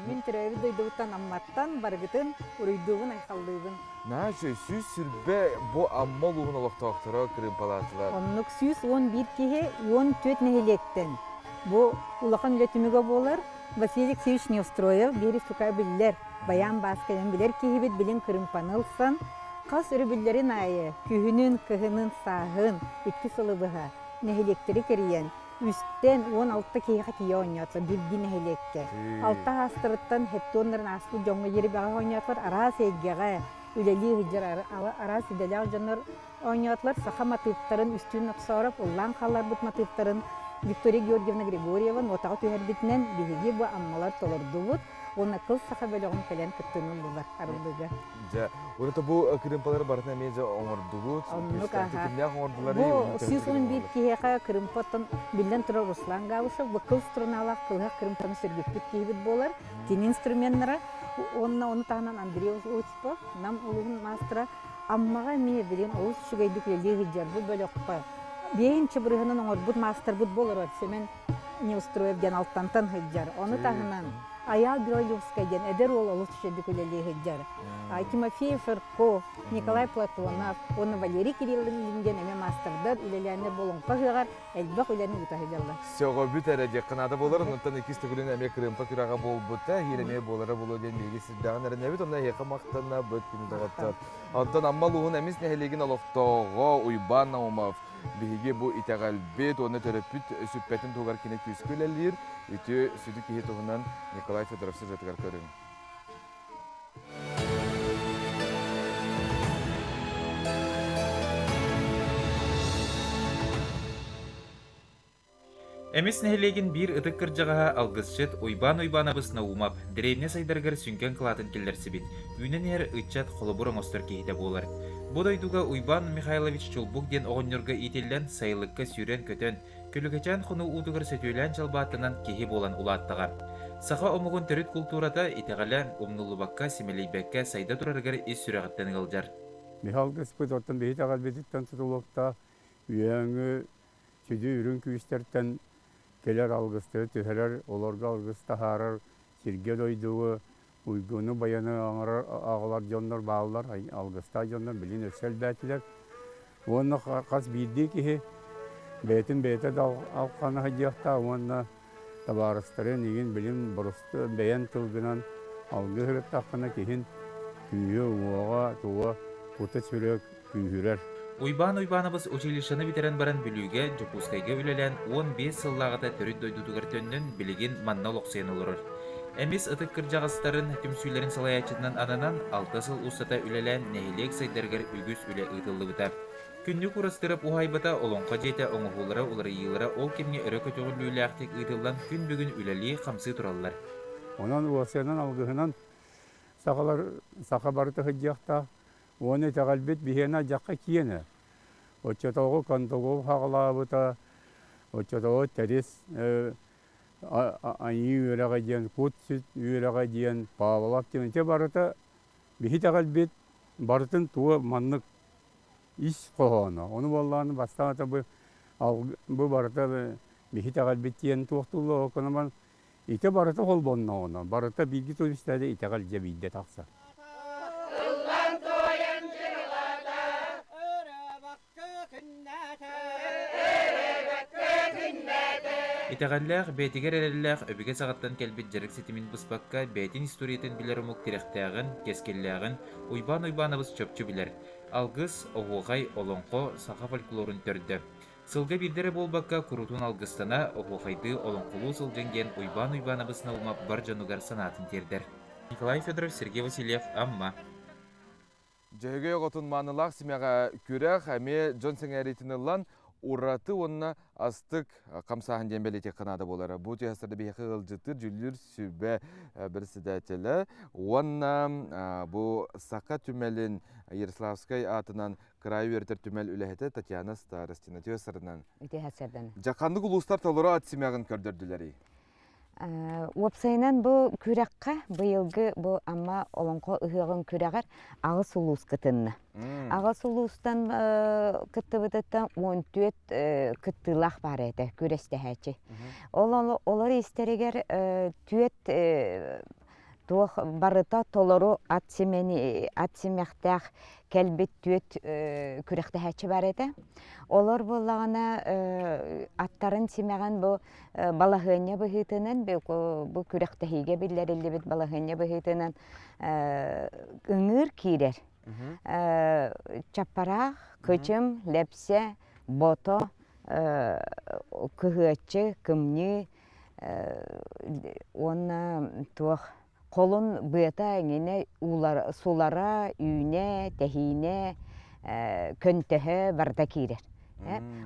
Мин төрөөбүт дойдубуттан Амматтан барыгытын уруйдуубун, айхаллыыбын. Наачы, 120 бу Амма улууһун олохтоохторо кырыымпалаатылар. Оннук 111 киһи 14 нэһилиэктэн. Бу улахан үлэ түмүгэ буолар. Василий Алексеевич Неустроев биир сука биллэр, баян бааскайан билэр киһибит билин кырыымпаны ылсан, хас өрөбүллэрин аайы күһүнүн, кыһынын, сааһын икки сылы быһа нэһилиэктэри кэрийэн үстэн 16 киһиэхэ тиийэ оонньоотулар биирдии нэһилиэккэ. Алта аастарыттан хеттуоннарын ааспыт дьоҥҥо диэри бэҕэһээ оонньоотулар араас эйгэҕэ үлэлии сылдьар араас идэлээх дьоннор оонньоотулар. Саха матыыптарын Үстүүн Нохсоороп ыллаан хаалларбыт матыыптарын Виктория Георгиевна Григорьева нотаҕа түһэрбитинэн биһиги бу Аммалар толордубут уонна Кыл саха бөлөҕүн кэлэн кыттыыны ыллылар арыллыыга. Дьэ, уонна бу кырыымпалары барытын эмиэ дьэ оҥордугут. Оннук аха. Кимнээх оҥордулар? Бу 111 киһиэхэ кырыымпаттан биллэн турар Руслан Габышев бу кыл струналаах кылыһах кырыымпаны сөргүппүт киһибит буолар. Кини инструменнара уонна ону таһынан Андрей Осипов, Нам улууһун маастара Аммаҕа эмиэ билигин олус үчүгэйдик үлэлии сылдьар бу бөлөххө биэһинчэ бырыһынан оҥорбут маастарбыт буолар Семен Неустроев диэн Алтантан сылдьар. Ону таһынан Айаал Белолюбскай диэн эдэр уол олус үчүгэйдик үлэлии сылдьар. Тимофей Фырков, Николай Платонов уонна Валерий Кириллин диэн эмиэ маастардар үлэлээннэр Болоҥхо ыһыаҕар элбэх үлэни ыыта сылдьаллар. Сөҕөбүт эрэ диэххэ наада буолар. Онтон иккис төгүлүн эмиэ кырыымпа күрэҕэ буолбута. Эһиил эмиэ буолара буолуо диэн биһиги сирдээҕин эрэнэбит. Онно эһиэхэ махтанабыт күнү доҕоттор. Онтон Амма улууһун Эмис нэһилиэгин олохтооҕо Уйбаан Наумов биһиги бу итэҕэлбит уонна төрөппүт сүппэтин туһугар кини күүскэ үлэлиир. Үтүө сүдү киһи туһунан Николай Федоров сюжетыгар көрүҥ. Эмис нэһилиэгин биир ытык кырдьаҕаһа алгысчыт Уйбаан Уйбаанабыс Наумов дэриэбинэ сайдарыгар сүҥкэн кылаатын киллэрсибит, үүнэн иһэр ыччат холобур оҥостор киһитэ буолар. Бу дойдуга Уйбаан Михайлович Чулбук диэн оҕонньорго иитиллэн, сайылыкка сүүрэн-көтөн, Күлүкэчээн хонуу уутугар сөтүөлээн чалбааттанан киһи буолан улааттаҕа. Саха омугун төрүт култуурата, итэҕэлэ умнуллубакка, симэлийбэккэ сайда турарыгар ис сүрэҕиттэн ыалдьар. Биһи алгыспыт оттон биһи итэҕэлбититтэн тутулуктаах үөһээҥҥи сүдү үрүҥ күүстэртэн кэлэр алгыстары түһэрэр, олорго алгыс таһаарар, сиргэ-дойдуга уйгуну-байаны оҥорор аҕалар дьоннор бааллар, алгыстаах дьоннор билигин өссө элбээтилэр. Уонна хас биирдии киһи бэйэтин бэйэтэ да алхана сылдьыахтаах уонна табаарыстарын игин билим боростуой бэйэн тылгынан алгыс ырыттаххына киһин күүһэ, уҥуоҕа, туга кута-сүрэ күүһүрэр. Уйбаан Уйбаанабыс училищены бүтэрэн баран Бүлүүгэ, Дьокуускайга үлэлээн 15 сыллааҕыта төрүт дойдутугар төннөн, билигин манна олохсуйан олорор. Эмис ытык кырдьаҕастарын түмсүүлэрин салайааччытынан ананан, алта сыл устата үлэлээн нэһилиэк сайдарыгар үгүс үлэ ыытыллыбыта. Күннүк Урастырап уһаайбата Олоҥхо дьиэтэ оҥоһуулара уларыйыылара ол кэмҥэ өрө көтөҕүллүүлээхтик ыытыллан күн бүгүн үлэлии-хамсыы тураллар. Онон уосуйанан алгыһынан сахалар саха барыта сылдьыахтаах Уонна итэҕэлбит биһиэнэ алдьархай киэнэ. Оччотооҕу Кондолов аҕалаабыта, оччотооҕу Тэрис айыы үөрэҕэ диэн, кут-сүт үөрэҕэ диэн, Павлов диэн ити барыта биһи итэҕэлбит барытын туга маннык ис хоһооно. Ону буоллаҕына бастаан ата бу бу барыта биһи итэҕэлбит диэн туохтууллар ол ити барыта холбонноҕуна, барыта бииргэ туристаада итэҕэл дьэ биирдэ тахсар. Итэҕэллээх, бэйэтигэр эрэллээх өбүгэ саҕаттан кэлбит дьарык ситимин быспакка, бэйэтин историятын билэр омук тирэхтээҕин, кэскиллээҕин Уйбаан Уйбаанабыс чопчу билэр. Алгыс, оһуохай, олоҥхо, саха фольклорун төрдө. Сылга биирдэ эрэ буолбакка, куруутун алгыстана, оһуохайдыы, олоҥхолуу сылдьыҥ диэн Уйбаан Уйбаанабыс Наумов бар дьонугар санаатын тиэрдэр. Николай Федоров, Сергей Васильев, Амма. Дьөһөгөй оҕотун маанылаах симэҕэ күрэх эмиэ дьон сэҥээриитин ылан, ураты уонна астык хамсааһын диэн бэлиэтиэххэ наада буолара. Бу түһэстэрдэ биһиэхэ ыалдьыттыыр дьүүллүүр сүбэ председателэ уонна бу Саха түмэлин Ярославскай аатынан кыраайы үөрэтэр түмэл үлэһитэ Татьяна Старостина үтүө сарынан. Үтүө сардан. Дьэ ханнык улуустар толору ат симэҕин көрдөрдүлэрий? Уопсайынан бу күрэххэ быйылгы бу Амма Олоҥхо ыһыаҕын күрэҕэр аҕыс улуус кытынна. Аҕыс улуустан кыттыбытыттан 14 кыттыылаах баар этэ күрэстэһээччи. Ол олор истэригэр түөрт Туох барыта толору ат симэни ат симэхтээх кэлбит түөт күрэхтэһээччи бар этэ. Олор буоллаҕына аттарын симэҕин бу балаһыанньа быһыытынан бу күрэхтэһиигэ биллэриллибит балаһыанньа быһыытынан ыҥыыр киирэр. Чаппараах, кычым, лэпсэ, бото, кыһыаччы, кымньыы уонна туох холун быата эҥинэ сулара, үүнэ, тэһиинэ, көнтөһө барыта киирэр.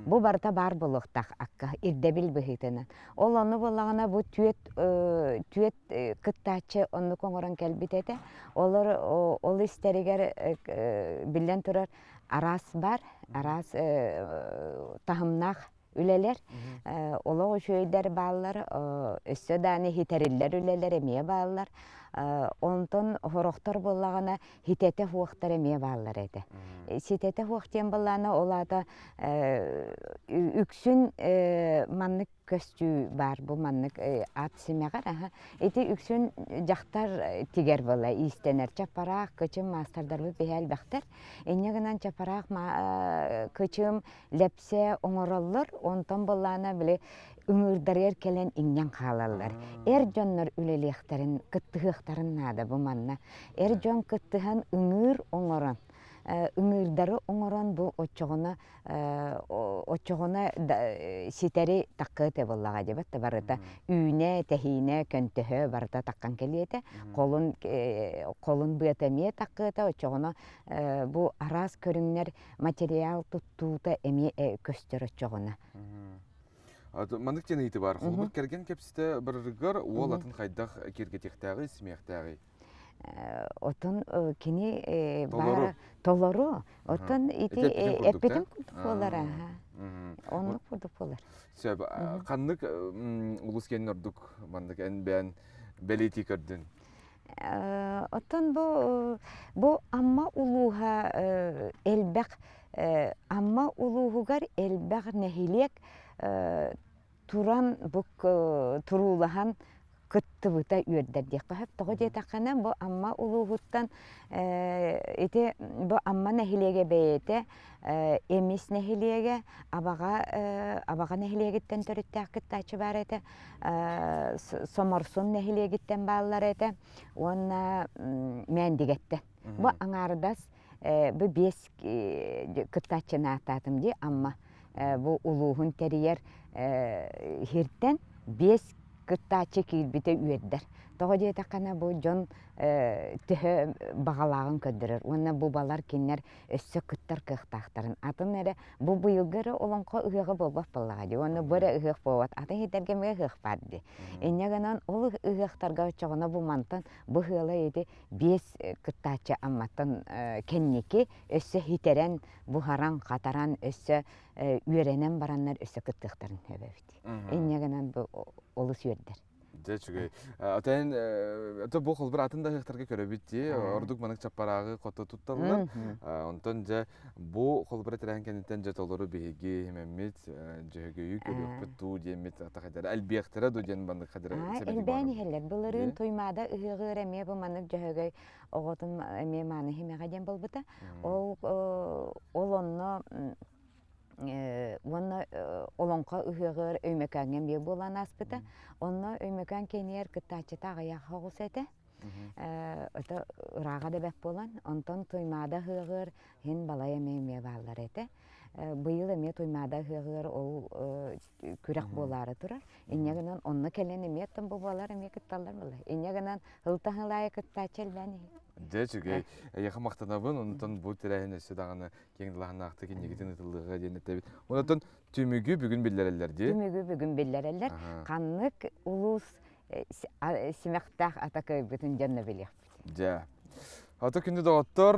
Бу барыта баар буолуохтаах акка ирдэбил быһыытынан. Ол ону буоллаҕына бу түөт түөт кыттааччы оннук оҥорон кэлбит этэ. Олор ол истэригэр биллэн турар араас бар, араас таһымнаах үлэлэр. Олох үчүгэйдэр бааллар, өссө дааны хитэриллэр үлэлэр эмиэ бааллар. Онтон хорохтор буоллаҕына хитэтэ хуохтар эмиэ бааллар этэ. Ситэтэ хуох диэн буоллаҕына ол аата үксүн маннык көстүү баар бу маннык ат симэҕэр аха ити үксүн дьахтар тигэр буола иистэнэр чаппараах кычым маастардарбыт биһи элбэхтэр инньэ гынан чаппараах кычым лэпсэ оҥороллор, онтон былаана били ыҥыырдарыгар кэлэн иҥнэн хаалаллар. Эр дьоннор үлэлиэхтэрин, кыттыһыахтарын наада бу манна. Эр дьон кыттыһан ыҥыыр оҥорон, ыҥыырдары оҥорон бу оччоҕуна оччоҕуна ситэри таккыа буоллаҕа дебат да барыта үүнэ, тэһиинэ, көнтөһө барыта таккан кэлиэтэ. Холун холун быата эмиэ таккыата оччоҕуна бу араас көрүҥнэр материал туттуута эмиэ көстөр оччоҕуна. Маннык диэн ыйыты бар. Холобур кэргэн кэпсэтэ барарыгар уол атын хайдах киэргэтиэхтээҕий, симиэхтээҕий? Отон кини баара толору. Отон ити эппитим курдук буолар аха. Оннук курдук буолар. Сөп. Ханнык улус кэннин ордук маннык эн бэйэн бэлиэтии көрдүн? Оттон бу бу Амма улууһа элбэх Амма улууһугар элбэх нэһилиэк туран бу туруулаһан кыттыбыта үөрдэр диэххэ сөп. Тоҕо диэтэххинэ бу Амма улууһуттан ити бу Амма нэһилиэгэ бэйэтэ Эмис нэһилиэгэ Абаҕа Абаҕа нэһилиэгиттэн төрүттээх кыттааччы баар этэ. Соморсун нэһилиэгиттэн бааллар этэ уонна Мээндигэттэн. Бу аҥаардас бу биэс кыттааччыны ааттаатым дии Амма бу улууһун тэрийэр хиртэн биэс кыттааччы киирбитэ үөрдэр. Тоҕо диэтэххинэ бу дьон төһө баҕалааҕын көрдөрөр уонна бу балар кинилэр өссө кыттар кыахтаахтарын атын эрэ бу быйылгы эрэ олоҥхо ыһыаҕа буолбат буоллаҕа дии уонна бу эрэ ыһыах буолбат атын иһитэргэ эмиэ ыһыах баар дии инньэ гынан ол ыһыахтарга оччоҕуна бу мантан бу ыһыала ити биэс кыттааччы Амматтан кэнники өссө хитэрэн буһаран хатаран өссө үөрэнэн бараннар өссө кыттыахтарын сөбөбүт инньэ гынан бу олус үөрдэр Дьэ үчүгэй. Отон ото бу холбур атын да ыһыахтарга көрөбүт дии. Ордук манык чаппарааҕы хото тутталлар. Онтон дьэ бу холбура тэрээһин кэнниттэн дьэ толору биһиги химэммит дьөһөгөйү көрүөхпүт туу диэммит атахайдара элбиэхтэрэ ду диэн маннык хадыра Элбээн иһэллэр. Былырыын Туймаада ыһыаҕыыр эмиэ бу маннык дьөһөгөй оҕотун эмиэ мааны химэҕэ диэн буолбута. Ол ол онно уонна Олоҥхо ыһыаҕар Өймөкөөҥҥө эмиэ буолан ааспыта. Онно Өймөкөөн киинигэр кыттааччыта аҕыйах оҕус этэ. Это ырааҕа да бэрт буолан, онтон Туймаада ыһыаҕар иһин балай эмиэ эмиэ бааллар этэ. Быйыл эмиэ Туймаада ыһыаҕар ол күрэх буолаары турар. Инньэ гынан онно кэлэн эмиэ оттон бу буолар эмиэ кытталлар буолар. Инньэ гынан ылтаһылаайы кыттааччы элбээн иһин. Дьэ үчүгэй. Эйиэхэ махтанабын. Онтон бу тэрээһин өссө даҕаны киэҥ далааһыннаахтык инникитин ытыллыаҕа диэн этэбит. Онтон түмүгү бүгүн биллэрэллэр дии. Түмүгү бүгүн биллэрэллэр. Ханнык улуус симэхтээх ата кыайбытын дьонно билиэхпит. Дьэ. Ото күндү доҕоттор,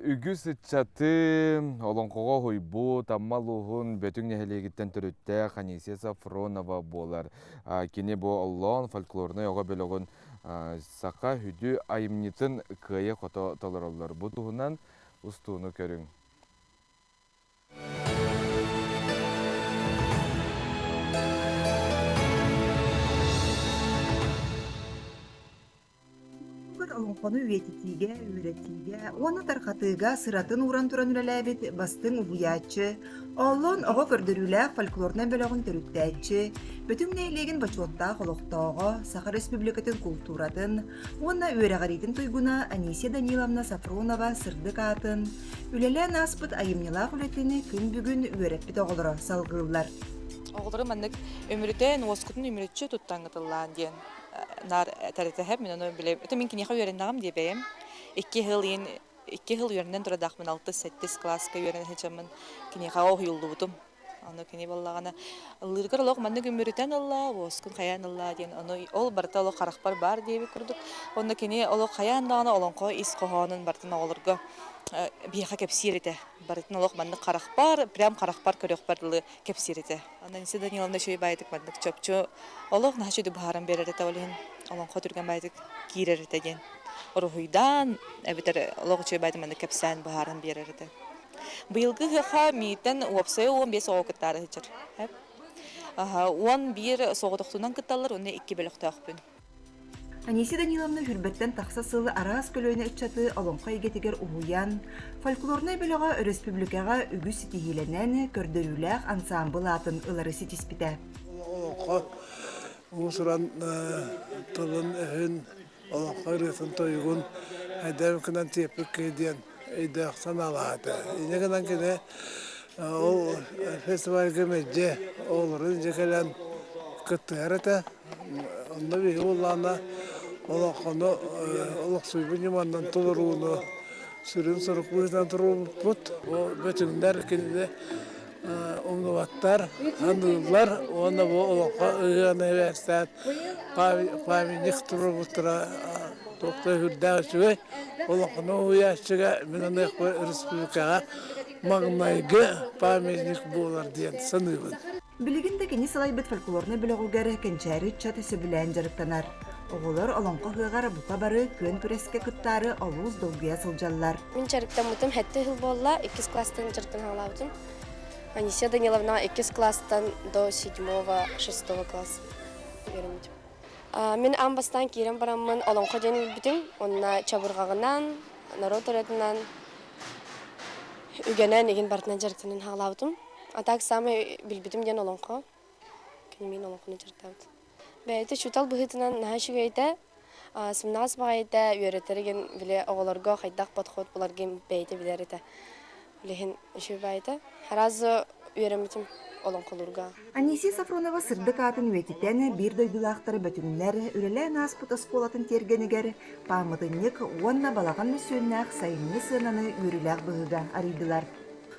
үгүс ыччаты олоҥхоҕо уһуйбут Амма улууһун Бөтүҥ нэһилиэгиттэн төрүттээх Анисия Сафронова буолар. Кини бу Оллоон фольклорнай оҕо бөлөҕүн саха сүдү айымньытын кыайа-хото толороллор. Бу туһунан устууну көрүҥ. Олоҥхону үйэтитиигэ, үөрэтиигэ уонна тарҕатыыга сыратын ууран туран үлэлээбит бастыҥ уһуйааччы, Оллон оҕо көрдөрүүлээх фольклорнай бөлөҕүн төрүттээччи, Бөтүҥ нэһилиэгин бочуоттаах олохтооҕо, Саха Республикатын култууратын уонна үөрэҕириитин туйгуна Анисия Даниловна Софронова сырдык аатын, үлэлээн ааспыт айымньылаах үлэтин күн бүгүн үөрэппит оҕолоро салгыыллар. Оҕолору маннык үмүрүтэн, уоскутун үмүрүччү туттаҥҥытыллаан диэн наар этэртэһэм. Мин ону билэм. Это мин киниэхэ үөрэннэҕим диэ бэйэм. Икки сыл иин икки сыл үөрэнэн турадаахпын алтыс, сэттис кылааска үөрэнэ сылдьаммын киниэхэ уһуйуллубутум. Ону кини буоллаҕына ыллыыргар олох маннык үмүрүтэн ыллаа, уоскун хайаан ыллаа диэн ону ол барыта олох харахпар баар диэбит курдук. Онно кини олох хайаан даҕаны олоҥхо ис хоһоонун барытын оҕолорго биһиэхэ кэпсиир этэ. Барытын олох маннык харахпар, прям харахпар көрүөхпэр дылы кэпсиир этэ. Анисия Даниловна үчүгэй баайдык маннык чопчу олох наһаа үчүгэй быһааран биэрэр этэ ол иһин олоҥхо түргэн баайдык киирэр этэ диэн уруһуйдаан эбэтэр олох үчүгэй баайдык маннык кэпсээн быһааран биэрэр этэ. Быйылгы ыһыахха миитэн уопсайа 15 оҕо кыттаары сылдьар. 11 соҕотохтунан кытталлар уонна икки бөлөхтөөхпүн. Анисия Даниловна Хүрбэттэн тахса сыл араас көлүөнэ ыччаты олоҥхо эйгэтигэр уһуйан, фольклорнай бөлөҕө өрөспүүбүлүкэҕэ үгүс ситиһиилэнэн, көрдөрүүлээх ансаамбыл аатын ылары ситиспитэ. Олоҥхо уус-уран тылын-өһүн, олоҥхо ырыатын-тойугун эдэр гынан тиэппит киһи диэн өйдөөх санаалаах этэ. Инньэ гынан кини ол фестивальга мэлдьи оҕолорун илдьэ кэлэн кыттыһар этэ. Онно биһиги буоллаҕына олоҥхону олохсуйбут ньыманан толорууну сүрүн сорук быһыытынан туруорбуппут. Бу бөтүҥнэр кинини умнубаттар, аныыллар уонна бу олоҥхо ыһыаҕын эбээстээн памятник туруорбуттара туох да сүрдээх үчүгэй. Олоҥхону уһуйааччыга мин аныахпар республикаҕа маҥнайгы памятник буолар диэн саныыбын. Билигин да кини салайбыт фольклорнай бөлөҕүгэр кэнчээри ыччат сөбүлээн дьарыктанар. Оҕолор олоҥхо ыһыаҕар бука бары күөн күрэскэ кыттаары олус долгуйа сылдьаллар. Мин дьарыктаммытым сэттэ сыл буолла, иккис класстан дьарыктан хаалаабытым. Анисия Даниловна иккис класстан до седьмого, шестого класс үөрэммитим. Мин аан бастаан киирэн бараммын олоҥхо диэн билбитим. Онно чабырҕаҕынан, норуот ырыатынан, үгэнэн игин барытынан дьарыктанан хаалаабытым. А так самый билбитим диэн олоҥхо. Кини миин олоҥхону дьарыктаабыт. Бэйэтэ учуутал быһыытынан наһаа үчүгэй сымнаҕас баҕайыта үөрэтэригин били оҕолорго хайдах подход буларгын бэйэтэ билэр этэ. Билиһин үчүгэй баайыта. Сразу үөрэммитим олоҥхолуурга. Анисия Софронова сырдык аатын үйэтитэн биир дойдулаахтара Бөтүҥнэр үлэлээн ааспыт оскуолатын тиэргэнигэр пааматынньык уонна балаҕан мөссүөннээх сайыҥҥы сыананы үөрүүлээх быһыыга арыйдылар.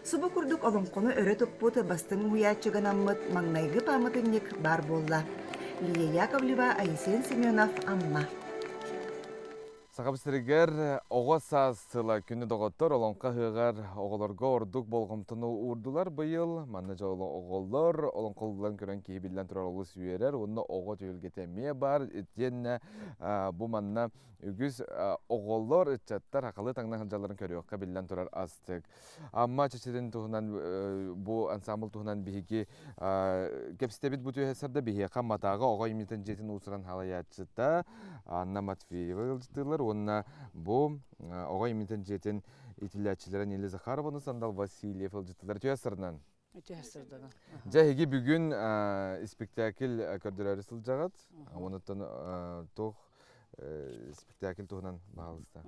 Субу курдук олоҥхону өрө туппут бастыҥ уһуйааччыга анаммыт маҥнайгы пааматынньык баар буолла. Лия Яковлева, Айсен Семенов, Амма. Сахабыт сиригэр оҕо саас сыла күнү доҕоттор олоҥхо ыһыаҕар оҕолорго ордук болҕомтону уурдулар быйыл. Манна дьолу оҕолор олоҥхолууларын көрөн киһи биллэн турар олус үөрэр уонна оҕо түһүлгэтэ эмиэ баар. Итиэннэ бу манна үгүс оҕолор, ыччаттар хахалы таҥна сылдьалларын көрүөххэ биллэн турар астык. Амма чэчирин туһунан бу ансамбл туһунан биһиги кэпсэтэбит бу түһэ биһиэхэ Матааҕа оҕо имитин дьиэтин уусуран халайааччыта Анна Матвеева ыалдьыттыылар уонна бу оҕо имитин дьиэтин иитиллээччилэрэ Нелли Захарованы Сандал Васильев ыалдьыттылар үтүө сырынан. Үтүө сырдана. Дьэ, эһиги бүгүн испиктээкил көрдөрөөрү сылдьаҕыт. Онуттан туох спектакль туһунан баһаалыста.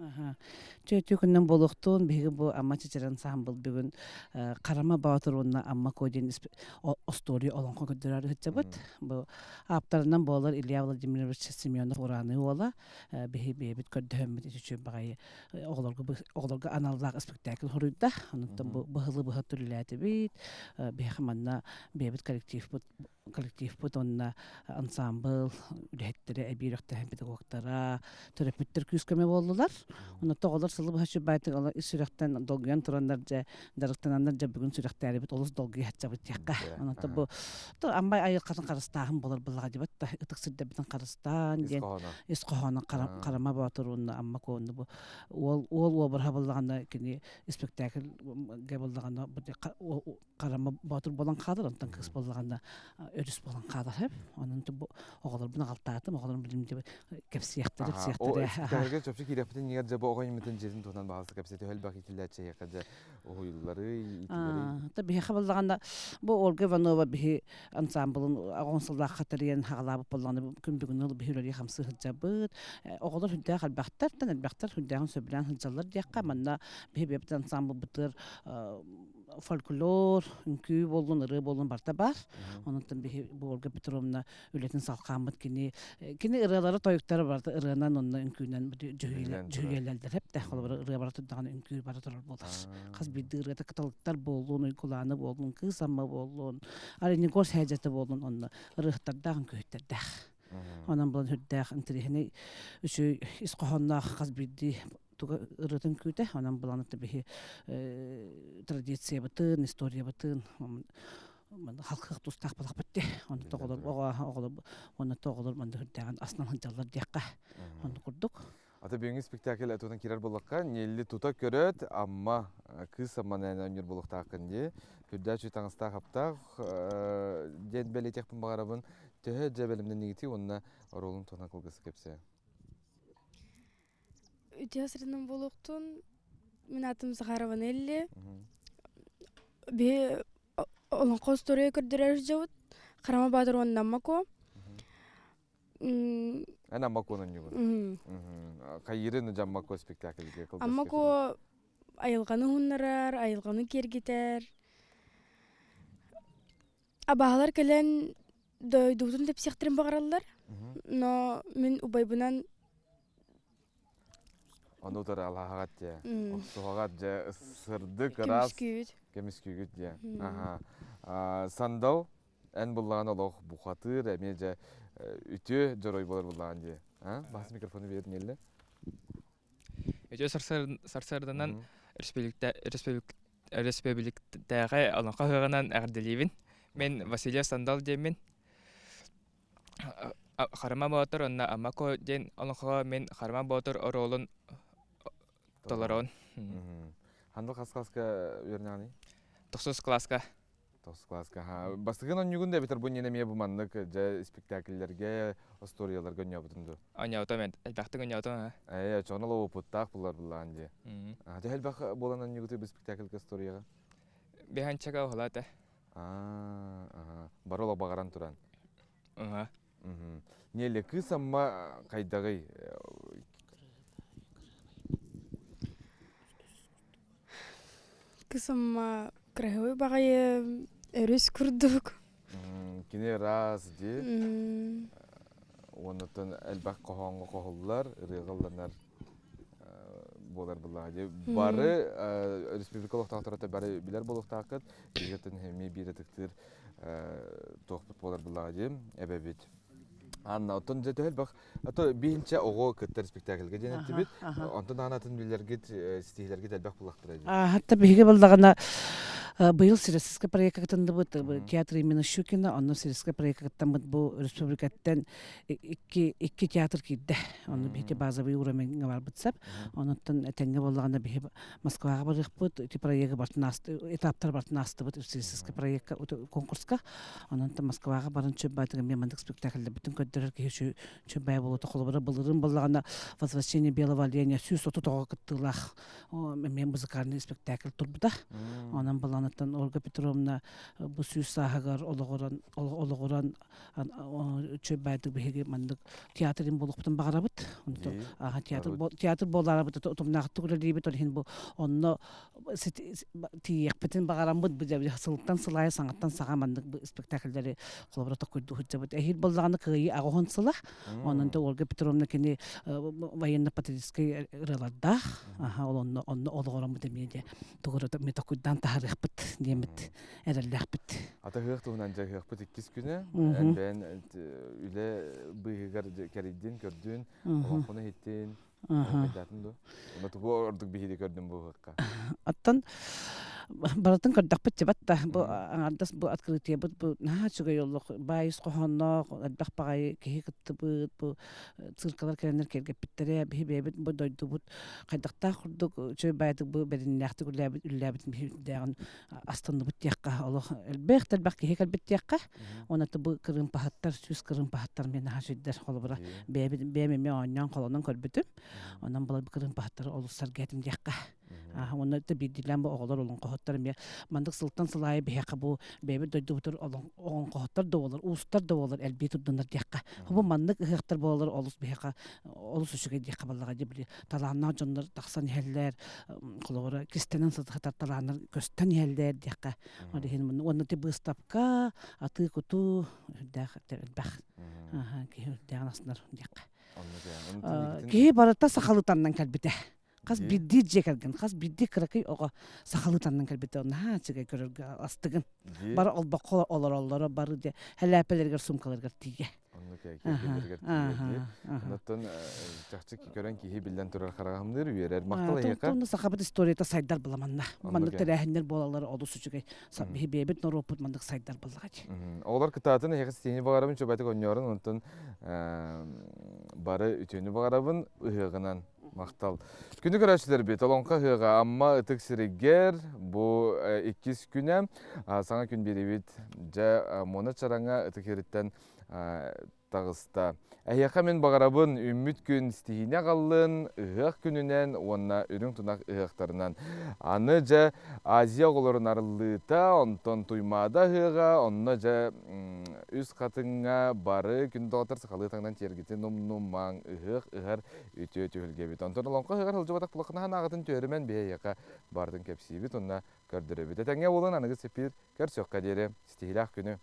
Чөтү күннэн буолуохтун биһиги бу Амма Чычыран саамбыл бүгүн Харама Боотур уонна Амма Ко диэн остуоруйа олоҥхо көрдөрөр ыһыччабыт. Бу ааптарынан буолар Илья Владимирович Семенов Ураны уола биһи бэйэбит көрдөһөммүт үчүгэй баҕайы оҕолорго оҕолорго аналлаах спектакль хоруйда. Онуттан бу быһылы быһа түллээтибит. Биһиэхэ манна бэйэбит коллективпыт коллективпыт уонна ансаамбыл үлэһиттэрэ эбии үрэхтэһэн педагогтара төрөппүттэр күүс-көмө буоллулар. Онно оҕолор сылы быһа сүрбаайтык ала ис сүрэхтэн долгуйан тураннар дьэ дьарыктананнар дьэ бүгүн сүрэхтээрибит олус долгуйа сылдьабыт диэххэ. Онон бу амбай айылҕатын харыстааһын буолар былаҕа дибат да ытык сирдэрбитин харыстаан диэн ис хоһооно Харама Боотур уонна Амма Куонну бу уол уол уобараһа буллаҕына кини спектакльгэ буллаҕына Харама Боотур буолан хаалар онтон кыыс буоллаҕына өрүс буолан хаалар онон бу оҕолорбун аҕалтаатым оҕолорум билим кэпсиир. Сиэхтэрэ сиэхтэрэ. Спектакльга чопчу киирэхпитин нигер дьэ бу оҕо имитин дьиэтин туһунан баҕаласта кэпсэтэ элбэх итиллээччи эһиэхэ дьэ уһуйуллары итилэри. Та биһиэхэ буоллаҕына бу Ольга Иванова биһи ансамблын оҕон сыллаахха тэрийэн хаҕалаабыт буоллаҕына күн бүгүн ыл биһи үлэлии хамсыы сылдьабыт. Оҕолор сүрдээх элбэхтэр, тан элбэхтэр сүрдээҕин сөбүлээн сылдьаллар диэххэ манна биһи бэйэбит ансамблбытыгар фольклор, үҥкүү буоллун, ырыа буоллун барыта баар. Онон биһи бу Ольга Петровна үлэтин салхааммыт кини кини ырыалары тойуктара барыта ырыанан онно үҥкүүнэн дьүһүйэллэр эптэ холобура ырыа бара турдаҕына үҥкүү бара турар буолар хас биирдии ырыата кыталыктар буоллун уйгулааны буоллун кыыс амма буоллун Оленегор сээдьэтэ буоллун онно ырыаһыттардаах үҥкүүһүттэрдээх онон булан сүрдээх интэриэһинэй үчүгэй ис хоһоонноох хас биирдии туга ырыатын күүтэ онон булан биһи традициябытын историябытын халкыах тустаах балахпыт дии. Онно тоҕолор оҕолор уонна тоҕолор манна үрдээҕин асынан сылдьаллар диэххэ. Онно курдук. Ата бүгүҥҥү спектакль туһунан киирэр буоллахха, Нелли тута көрөөт, Амма кыыс Амма нээн оонньуур буолуохтааххын дии. Үрдээх үчүгэй таҥастаах аптаах диэн бэлиэтиэхпин баҕарабын. Төһө дьэ бэлэмнэнигитий уонна оруолун туһунан кылгас кэпсээ. Үтүө сырынан буолуохтун. Мин аатым Захарова Нелли. Биһи олоҥхо история көрдөрөр дьабыт. Харама Баатыр уонна Аммако. Эн Аммаконы оонньуубун. Хайыырын Аммако спектакльге Аммако айылҕаны уһуннарар, айылҕаны киэргитэр. Абааһылар кэлэн дойдубутун тэпсиэхтэрин баҕараллар. Но мин убайбынан Ону утары алаһаҕат дьэ. Охсуһаҕат дьэ сырдык ыраас көмүскүүгүт дьэ. Аха. Сандал эн буллаҕын олох бухатыыр эмиэ дьэ үтүө дьоруой буолар буллаҕын дии. Бас микрофону биэрин келле. Үтүө сарсыарданан өрөспүүбүлүкэтээҕи олоҥхо ыһыаҕынан эҕэрдэлиибин. Мин Васильев Сандал диэммин. Харама Боотур уонна Амако диэн олоҥхоҕо мин Харама Боотур оруолун толоробун. Ханнык хас класска үөрэнэҕиний? Тохсус класска. Тохсус класска. Бастакы онньугун да эбэтэр бу иннинэ эмиэ бу маннык дьэ спектакльлэргэ, остуоруйаларга онньообутун дуу? Онньоотум мен, элбэхтик онньоотум. Ээ, очоҕуна лоопуттаах булар буллаан дии. Төһө элбэх буолан онньугутуй бу спектакльга остуоруйаҕа? Биһанчака уһулаата. Аа, бары олох баҕаран туран. Нелли, кыыс Амма хайдаҕый? Кыыс Амма кыраһыбай баҕайы өрүс курдук. Кини ыраас дии. Уоннаттан элбэх хоһооҥҥо хоһуллар, ырыаҕа ылланар буолар былаҕа дии. Бары республика олохтоохторо бары билэр буолуохтааххыт. Биһигиттэн эмиэ биир ытыктыыр туохпут буолар былаҕа дии эбэбит. Анна, оттон дьэ төһө элбэх, а то биһинчэ оҕо кыттар спектакльга диэн эттибит. Онтон атын билэргит, ситиһилэргит элбэх буллахтара дии. Хатта биһиги буллаҕына быйыл Сиресскэ проекка кытынныбыт театр имени Щукина, онно Сиресскэ проекка кыттаммыт бу республикаттан икки икки театр киирдэ. Онно биһиги базовый уровеньҥа барбыт сап. Онуттан этэҥҥэ буоллаҕына биһи Москваҕа барыахпыт. Ити проегы бартын этаптар бартын аастыбыт Сиресскэ проекка конкурска. Онон Москваҕа баран чөббаатыгы мен мандык спектакльлэрбитин көрдөрөр киһи чөббай буолуота холобура былырыын буоллаҕына Возвращение белого оленя 130 оҕо кыттыылаах эмиэ музыкальный спектакль турбута. Онон баланыттан Ольга Петровна бу сүүс сааһыгар олоҕуран олоҕуран чөббайдык биһиги маннык театрын буолуохпутун баҕарабыт. Театр театр буолаарабыт утумнаахтык үлэлиибит ол иһин бу онно тиийиэхпитин баҕараммыт бу сылтан сылайа саҥаттан саҥа маннык спектакльлэри холобура токуйдуу сылдьабыт. Эһиил буоллаҕына кыайыы аҕыһын сыла. Онон да Ольга Петровна кини военно-патриотическай ырыалардаах. Аха, ол онно онно олоҕороммут эмиэ дьэ тугура эмиэ токуйдаан таһаарыахпыт диэммит эрэллээхпит. Ата ыһыах туһунан дьэ ыһыахпыт иккис күнэ. Эн бэйэн үлэ быыһыгар кэрийдин, көрдүн, олоҥхону иһиттин. Атын дуо? Онно тугу ордук биһиги көрдүм бу ыһыахха? Оттон Барытын көрдөхпүт дьыбат да бу аҥардас бу открытиебыт бу наһаа үчүгэй олох баайыс хоһоонноох элбэх баҕайы киһи кыттыбыт бу циркалар кэлэннэр киэргэппиттэрэ биһи бэйэбит бу дойдубут хайдахтаах курдук үчүгэй баайдык бу бэриннээхтик үллээбит үллээбитин биһи үрдээҕин астынныбыт диэххэ олох элбэх элбэх киһи кэлбит диэххэ уонна бу кырыымпаһыттар сүүс кырыымпаһыттар мин наһаа сүрдэр холобура бэйэбит бэйэм эмиэ оонньоон холонон көрбүтүм онон былыр кырыымпаһыттары олус сэргээтим диэххэ. Уонна да биирдиилээн бу оҕолор олоҥхоһуттар эмиэ маннык сылтан сыл аайы биһиэхэ бу бэйэбит дойдубутугар олоҥхоһуттар да буолар, уустар да буолар элбии турдуннар диэххэ. Бу маннык ыһыахтар буолалар олус биһиэхэ олус үчүгэй диэххэ буоллаҕа дии били талааннаах дьоннор тахсан иһэллэр, холобура кистэнэн сытар талааннар көстөн иһэллэр диэххэ. Ол иһин уонна ти быыстапка, атыы-кутуу үрдээх элбэх киһи үрдээҕин астынар диэххэ. Киһи барыта сахалытаннан кэлбитэ. Хас биирдии дьиэ кэргэн, хас биирдии кыракый оҕо сахалыы таннан кэлбитэ наһаа үчүгэй көрөргө астыгын. Бары олбоххо олороллоро, бары дьэ хэлээпэлэригэр, суумкаларыгар тиийэ. Оннук киэргэллэригэр тиийэ. Оннуттан чахчы көрөн киһи биллэн турар хараҕамныыр, үөрэр. Махтал эһиэхэ. Онно сахабыт историята сайдар була манна. Маннык тэрээһиннэр буолаллар олус үчүгэй. Биһи бэйэбит норуоппут маннык сайдар буоллаҕа дии. Оҕолор кытаатын эһиэхэ ситиһиини баҕарабын, чөбөтүк онньоорун, онтон бары үтүөнү баҕарабын ыһыаҕынан. Махтал. Күнү көрөөччүлэрбит, Олоҥхо ыһыаҕа Амма ытык сиригэр бу иккис күнэ саҥа күн биэриибит дьэ Муона Чараҥа ытык сириттэн таҕыста. Эһиэхэ мин баҕарабын үүммүт күн ситиһиини аҕаллын, ыһыах күнүнэн уонна үрүҥ тунах ыһыахтарынан. Аны дьэ Азия оҕолорун арыллыыта, онтон Туймаада ыһыаҕа, онно дьэ үс хатыҥҥа бары күн доҕоттор сахалыы таҥнан тиэргитин умнумаҥ, ыһыах ыһар үтүө түһүлгэбит. Онтон олоҥхо ыһыаҕар сылдьыбатах булаххына аҕатын түөрүмэн биһиэхэ барытын кэпсиибит уонна көрдөрөбүт. Этэҥҥэ буолун аныгы сипиир көрсүөххэ диэри ситиһиилээх күнү.